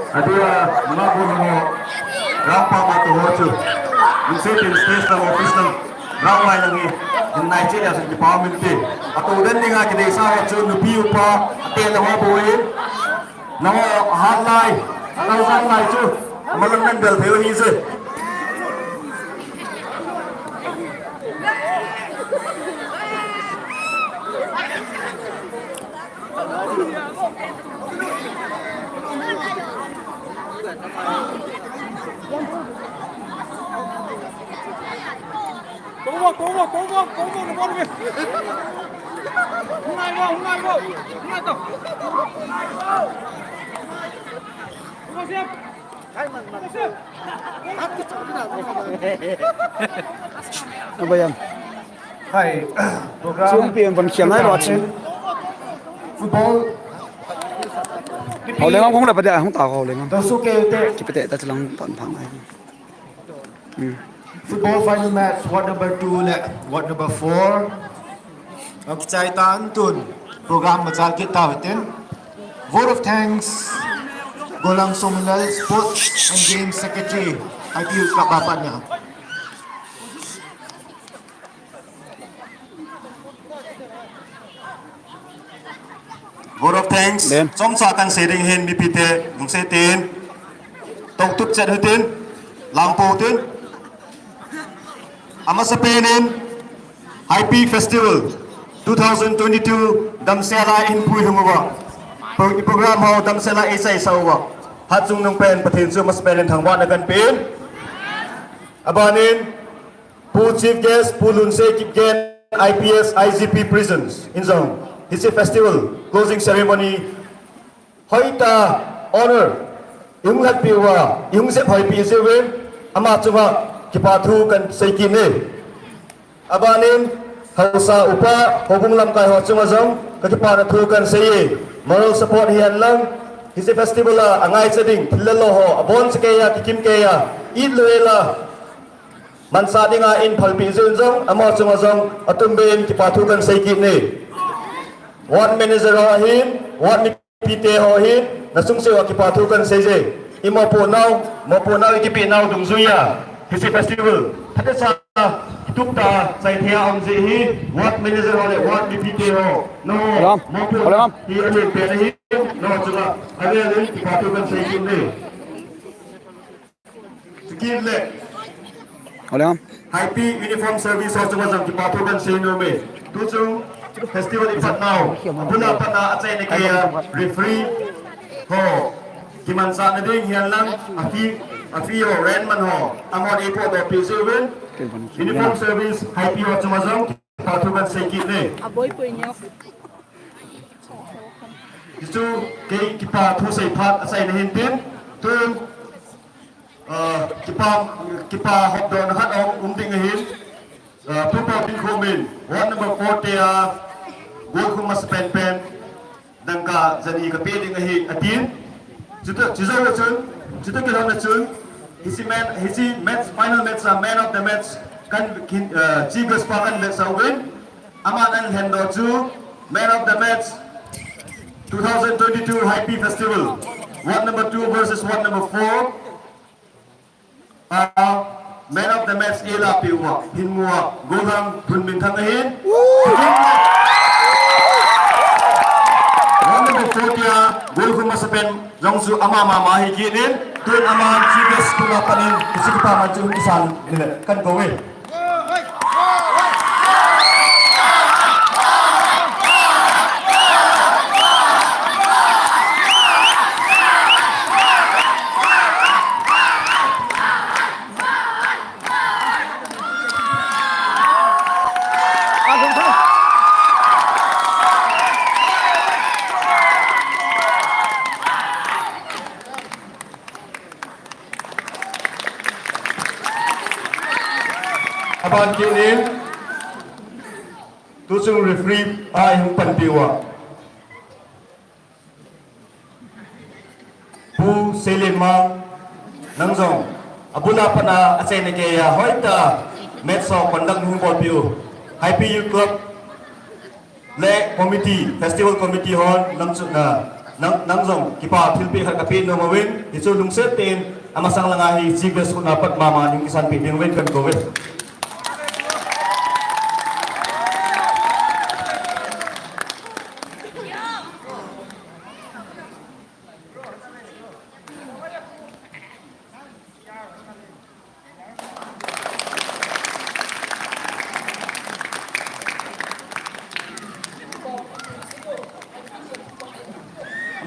Adia, mama pun mo, rampa ma tu ho chu. Lungset in stage lang office lang, rampa lang hi, in nai cheh le jong kipa mente. Atu den dinga kideisah ho chu, nupi upa, ate le ho bou in. Nangho hat lai, nangho hat lai chu, malang nang bel thei u ahi je. Go, go, go, go, go, go, go, go, go. Hung nai go, hung nai go. Hung nai to. Go, Siam. Go, Siam. Abayam. Hai, program. Siam pi em pan khiam nai lo chi. Football. Hau leng ang kong le pa dia, hung ta hau leng ang. Dosu ke te. Ki pa te ta lang pan pan ai. Hmm. Football final match, ward number two le ward number four. Ang kichai ta an tun program machal kit ta hitin. Vote of thanks, Golang Somunlal, Sports and Games Secretary, I P U Club Bapan niya. Vote of thanks. Chomcha kan sei ding hin mipite, lungset in. Tongtup chet hitin. Lampo tin. Amasapen in. Haipi Festival two thousand twenty-two damsela in pui hung uva. Pro-, program ho damsela ei sai sa uva. Hatchungnung pen Pathen chu masapen in thangvahna kahin pe. Abanin, Pu Chief Guest, Pu Lunsei Kipgen, I P S, I G P presents in jong. Hiche festival closing ceremony hoitah a honor ihung lhatpi uva, ihung jep hoipi jiuvin, ama chunga kipa thu kahin sei kit e. Abanin, haosa upa, houbung lamkai ho chunga jong kakipana thu kahin sei e. Moral support hihen lang, hiche festival a angaicha ding thil le lo ho aboncha keiya, kikim keiya, it lou ela mansa dinga eiphalpi jiuvin jong, amaho chunga jong atumbeh in kipa thu kahin sei kit e. Ward manager ho ahin, ward mipite ho ahin, nasung cheh uva kipa thu kahin sei e. Imopohnau, mopohnau ikipehnau dungjuiya hiche festival phatechan, kitup tah a chai thei a um jeh hi, ward manager ho le ward mipite ho, nangho mopohnau hi alenpen ahi. Nangho chunga avel in kipa thu kahin sei kit e. Chukit le, Haipi Uniform Service ho chunga jong kipa thu kahin sei nom e. Tuchung festival ipatnau, abula patna achaina keiya referee ho kimanchahna ding hihen lang, a fee, a fee ho, rent man ho, amahon eipotdohpi jiuvin, Uniform Service Haipi ho chunga jong kipa thu kahin sei kit e. Hichu kei kipa thu sei phat achaina hintin, tun Ah, kipa, kipa hopdohna khat um ding ahin. Ah, Pu Paobinkhom in, ward number four te a, golkhum masapen pen, dangka jani kapeh ding ahi, atin. Chutoh, chujou chun, chutoh kilhonna chun, hiche man, hiche match, final match a man of the match, kan, kin, ah, Chief Guest pa kahin vetsah uvin. Aman ahin lhendoh chu, man of the match, two thousand twenty-two Haipi Festival, ward number two versus ward number four. Ah, man of the match eilahpeh uva, Hinngua, Gollhang Phunminthang ahin. Ward number four tia, golkhum masapen jong chu ama mama ahi kit in, tun aman Chief Guest khut a pat in, hiche kipaman chu hung kisan ding le, kahin kou e. Aban kit in, tuchung referee a eihung panpi uva, Pu Seilenmang, nang jong abula pat a achaina keiya hoitah a match ho conduct hung bolpi u, Haipi Youth Club le committee, festival committee hon nang chu na, nang, nang jong kipa thilpeh khat kapeh nom uvin, hichu lungset tah in amasang langa hi Chief Guest khut a pat mama in kisanpeh ding uvin kahin kou e.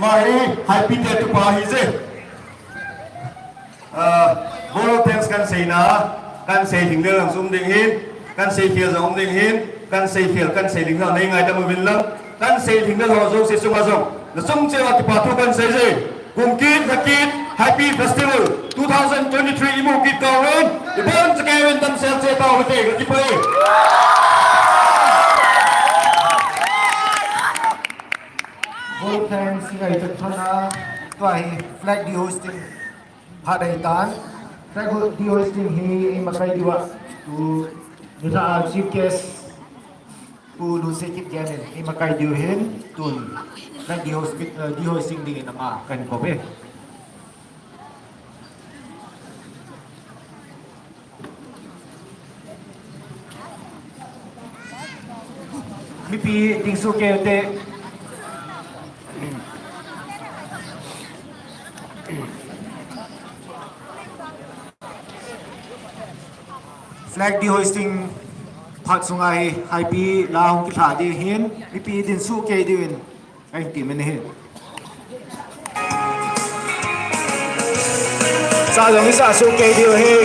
Ama hi Haipi te tupa ahije. Ah, vote of thanks kahin seina, kahin sei lhinglel jong um ding ahin, kahin seikhel jong um ding ahin, kahin seikhel, kahin sei lhinglel nei ngaidam uvin lang, kahin sei lhinglel ho jouse chunga jong, nachung cheh uva kipa thu kahin seije. Kum kit, lha kit, Haipi Festival two thousand twenty-three imu kit tauvin, iboncha keiyin damsel cheh tauhite, kakipah e. Vote of thanks ngaito thona, tua hi flag dehoisting phat ahitan. Flag dehoisting hi imakai diuva, tu nilhah a Chief Guest Pu Lunsei Kipgen in imakai diu ahin, tun flag dehoisting, eh, dehoisting dingin ama kahin kouve. Mipi dingsuh kei ute. Flag dehoisting Phat sunga hi, Haipi la hung kilha ding hin, mipi dinsuh kei diuvin, kahin temin ahi. Sa jong isah suh kei diu ahi.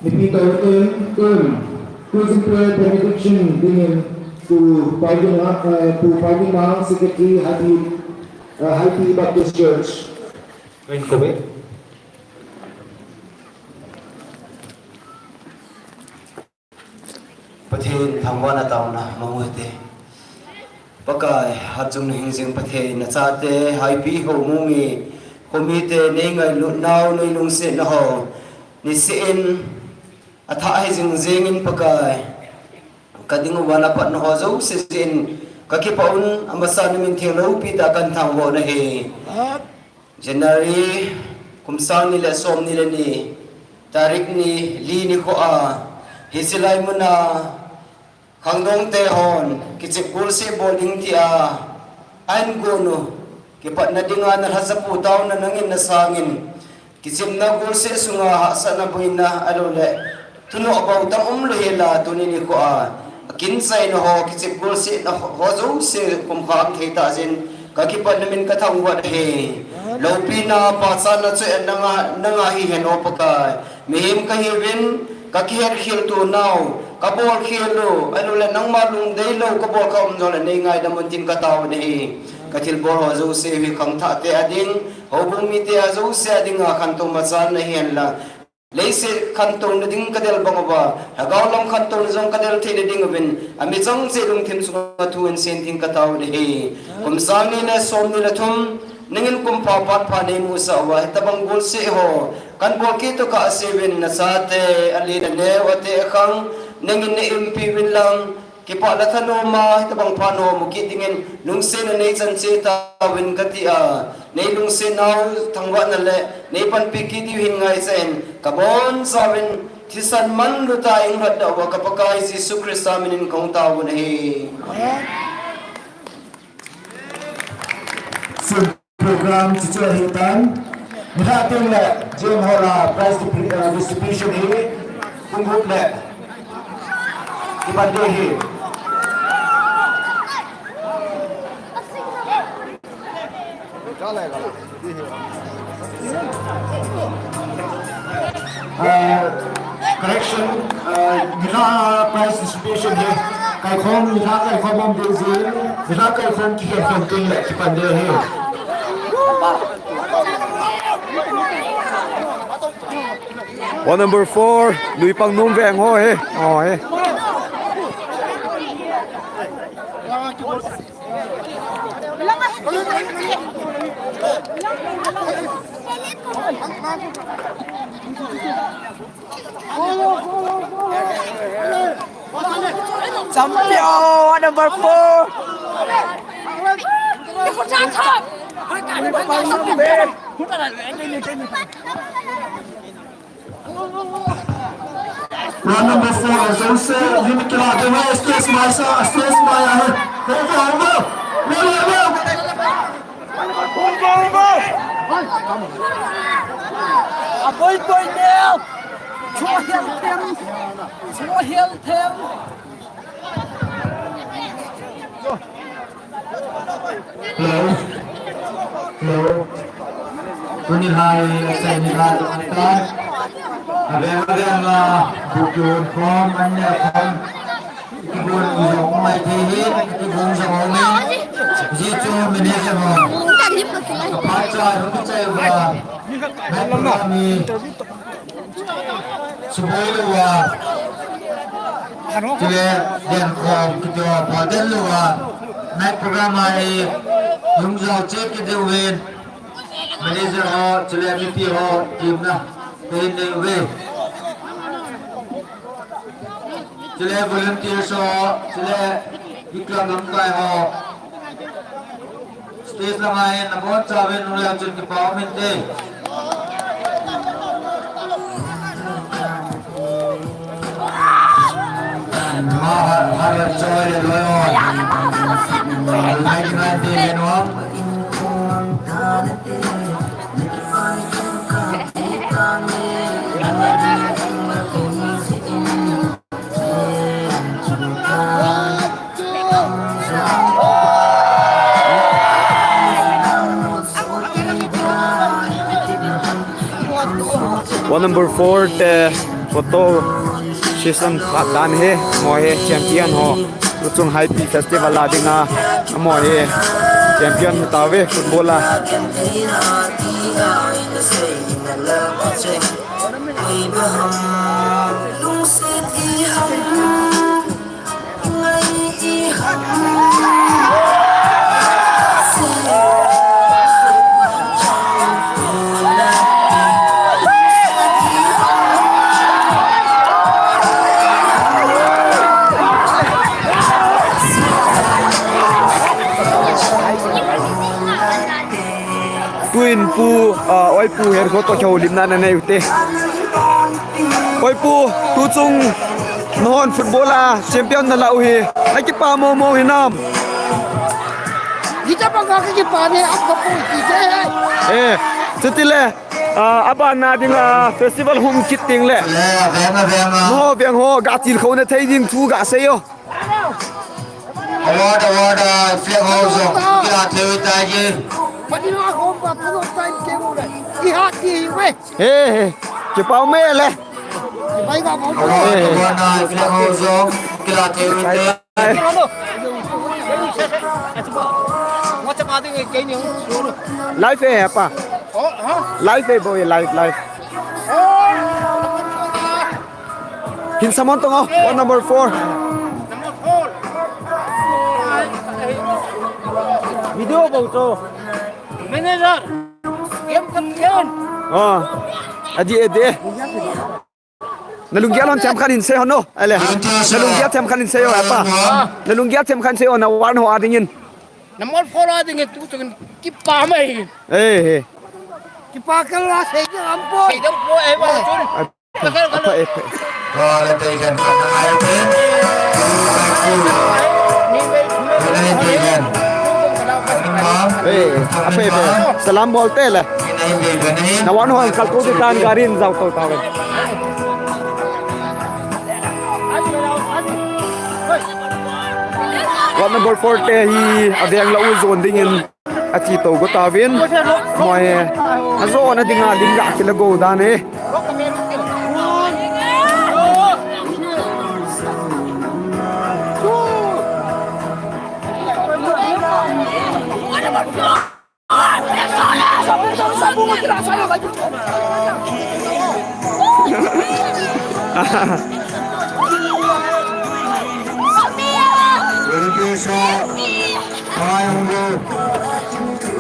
Mipi toh tun, tun, closing prayer benediction dingin Pu Paiding, uh, Pu Paiding Mang, Secretary, Haipi, uh, Haipi Baptist Church. Pathen thangvahna taona mang uhite. Pakai, hatchungnung hingjing Pathen, nachate, Haipi ho mumi, khomite, nei ngailutnau, nei lungsetnau, niseh-in, athah hijing jengin Pakai, kading uva naphatnau jouse jeh-in, kakipah un, amasa namin theng loupi tah a kahin thangvah u ahi. January, kum sang ni le som ni le ni, tarik ni li nikho a, hiche lai muna, khangdongte hon, kichep golseh bol ding tia, ahin gon u, kipatna dinga nalhacha pu taona nangin nasangin, kichepna golseh sunga hahsatna boina, ahilouleh, thunoh bou tam umlou hela, tuni nikho a, akinchaina ho, kichep golsehna ho, ho jouse, kumkham thei tah jeh in, kakipatna min kathangvah u ahi. Loupina, pachatna chu nanga, nanga hihen o Pakai. Mihem kahiuvin, kakihetkhel tonau, kabolkhel u, ahilouleh nangma lungdeilou kabol kaum jongle nei ngaidam un tin katao u ahi. Kathilbol ho jouse hi khangthahte ading, houbung mite a jouse adinga khantou machal nahihen lang. Leiset khantouna ding kadel bang uva, lhagao lam khantouna jong kadel theina ding uvin, amichang cheh lungthim chunga thu hinsei in tin katao u ahi. Kum sang ni le som ni le thum, nangin kum pha phat pha neimusah uva, hitobang golseh ho, kahin bol kit u kahseuvin, nachate, alen aneo, ateh akhang, nangin na-umpi uvin lang, kipah le thanom a, hitobang phat ho mu kit dingin, lungsetna neichan cheh tauvin katia, nei lungsetnau thangvahna le, neipanpi kit diu hin ngaichain, kabonchauvin, thisan manlutah a eilhatdoh uva ka Pakai Jesu Christa minin kahung tao u ahi. Amen. Program chu chu ahitan. Nilhah teng le, Jem Hall a prize distri-, uh, distribution hi, hung gup le, kipan ding ahi. Uh, correction, uh, nilhah prize distribution hi, kaikhom, nilhah kaikhom um ding jeh in, nilhah kaikhom kikhel khom teng le kipan ding ahi. One number four, Luipangnom Veng ho hi. Oh, hi. Champion, number four. One number four, Jose, lim kila, the way, stage mai sa, stage mai, ah, over, over. Go, go, go. Aboi, boi, neo. Cho hial them. Cho hial them. Hello. Hello. Tuni hai, achai ni hai, anta. Aveng aveng a, bukun khom, anya khom. Kibun jong mai thei hi, kibun jong mai. Ji chu manager ho. Kapacha, hung chai va. Mai program hi. Suboi lou va. Chule, den khom, kito, pa den lou va. Night program a hi, lung jao che kiti uvin. Manager ho, chule mipi ho, team na, team nei uve. Chule volunteers ho, chule iklam lamkai ho. Stage lama hin, nabonchauvin, nunglai chun kipa um inte. One number four, te Photo session phat dan hi, amaho hi champion ho. Tuchung Haipi Festival a dinga, amaho hi champion hi tauve football a. Tuin pu, ah, oi pu, her ko to kyo lim na na nei u te. Oi pu, tuchung nahon football a champion nalah u hi, nakipa momo hinam? Hita banga kakipa ne, ap ka pu ki te. Eh, chutile, ah, abana dinga festival hung kit ding le. Naho veng ho, ga til khou na thei ding thu ga sei o. Award, award, ah, flag ho jong kila thei u tai ji. He, he. Kipa um e le. Award, award, ah, flag ho jong kila thei u tai. Live e, apa? Live e, boy, live, live. Hin samon tong o, one number four. Video bol to. Manager. Game captain. Ah. Adi, adi. Nalunggel hon them khan hin sei hon o. Ale. Nalunggel them khan hin sei o, apa. Nalunggel them khan sei o, na one ho a dingin. Na one four a dingin tuchung kipa mai. Eh, eh. Kipa kal la sei ki ampo. Sei dam po, eh, ba chun. Apa, eh, apa, eh. Wale, taikan, taikan. Taikan. Eh, apa, eh, apa. Salam bol te le. Na one ho kal tu di tan garin jao to ta. One number four te hi aveng la u jon dingin. Achi to go tauvin. Moi. Ajo na dinga lim ga kila go dan e.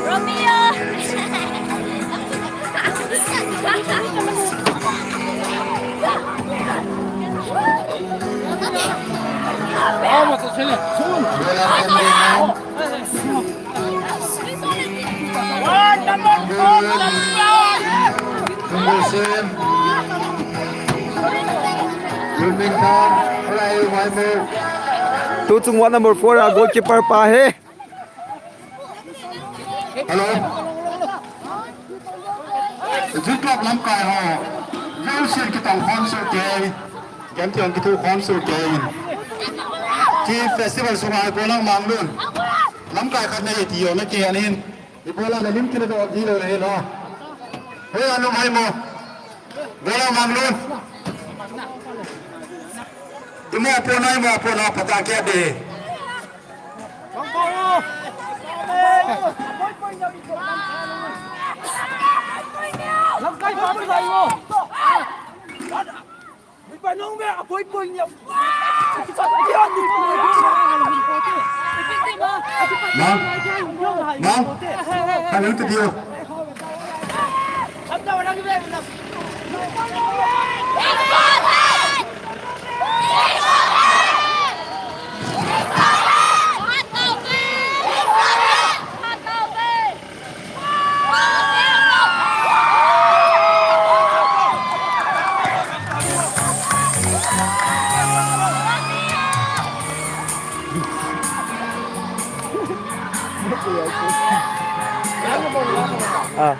Romeo! Tuchung one number four a goalkeeper pa hi. Hello. Zikop lamkai ho. Jouse kitong khom soh kei. Kem tiong kithu khom soh kei. Ki festival sunga ibola Manglun. Lamkai khat nei ti jong na kei ahin. Ibola na lim kila do di lo le lo. Hoi anu mai mo. Bola Manglun. Imo po na, imo po na, pata kei de. Mang. Mang. Hello to you. Ah.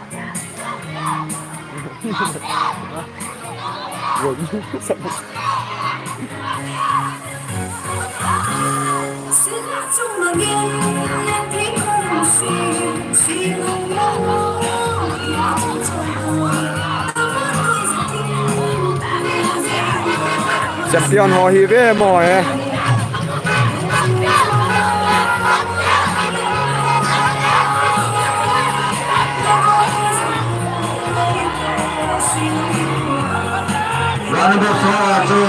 Champion ho hi ve mo e. Round number four a chu.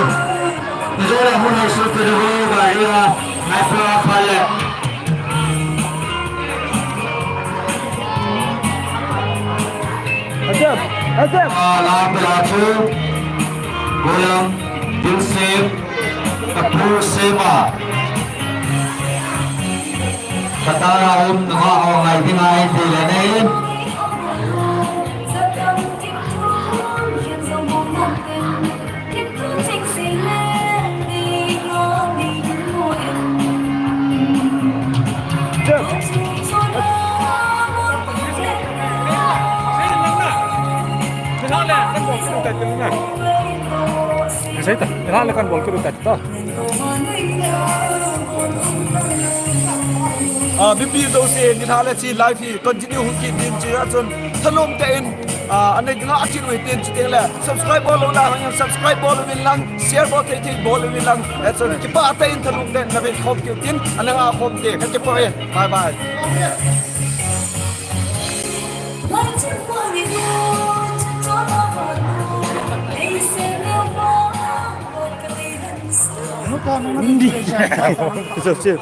Ijola mun hai su pe do ba ya. Hai pa pa le. Ajab, ajab. Ah, la pela chu. Golang, Dilsep, Kapur Sema. Katara um, nunga ho ngai ding ahi ti le nei. Jump. Sei ta, ela le kan bol kiru ta to. Ah, mipi jouse, nilhah le chi live hi continue hung kit ding chi a chun thalom te in, ah, anei dinga akin ui tin chi teng le subscribe bol lou la hang subscribe bol uvin lang, share bol thei thei bol uvin lang. A chun kipa te in thalom te na ve khom kit tin ana nga khom te ka kipa e. Bye bye. Hindi. It's okay.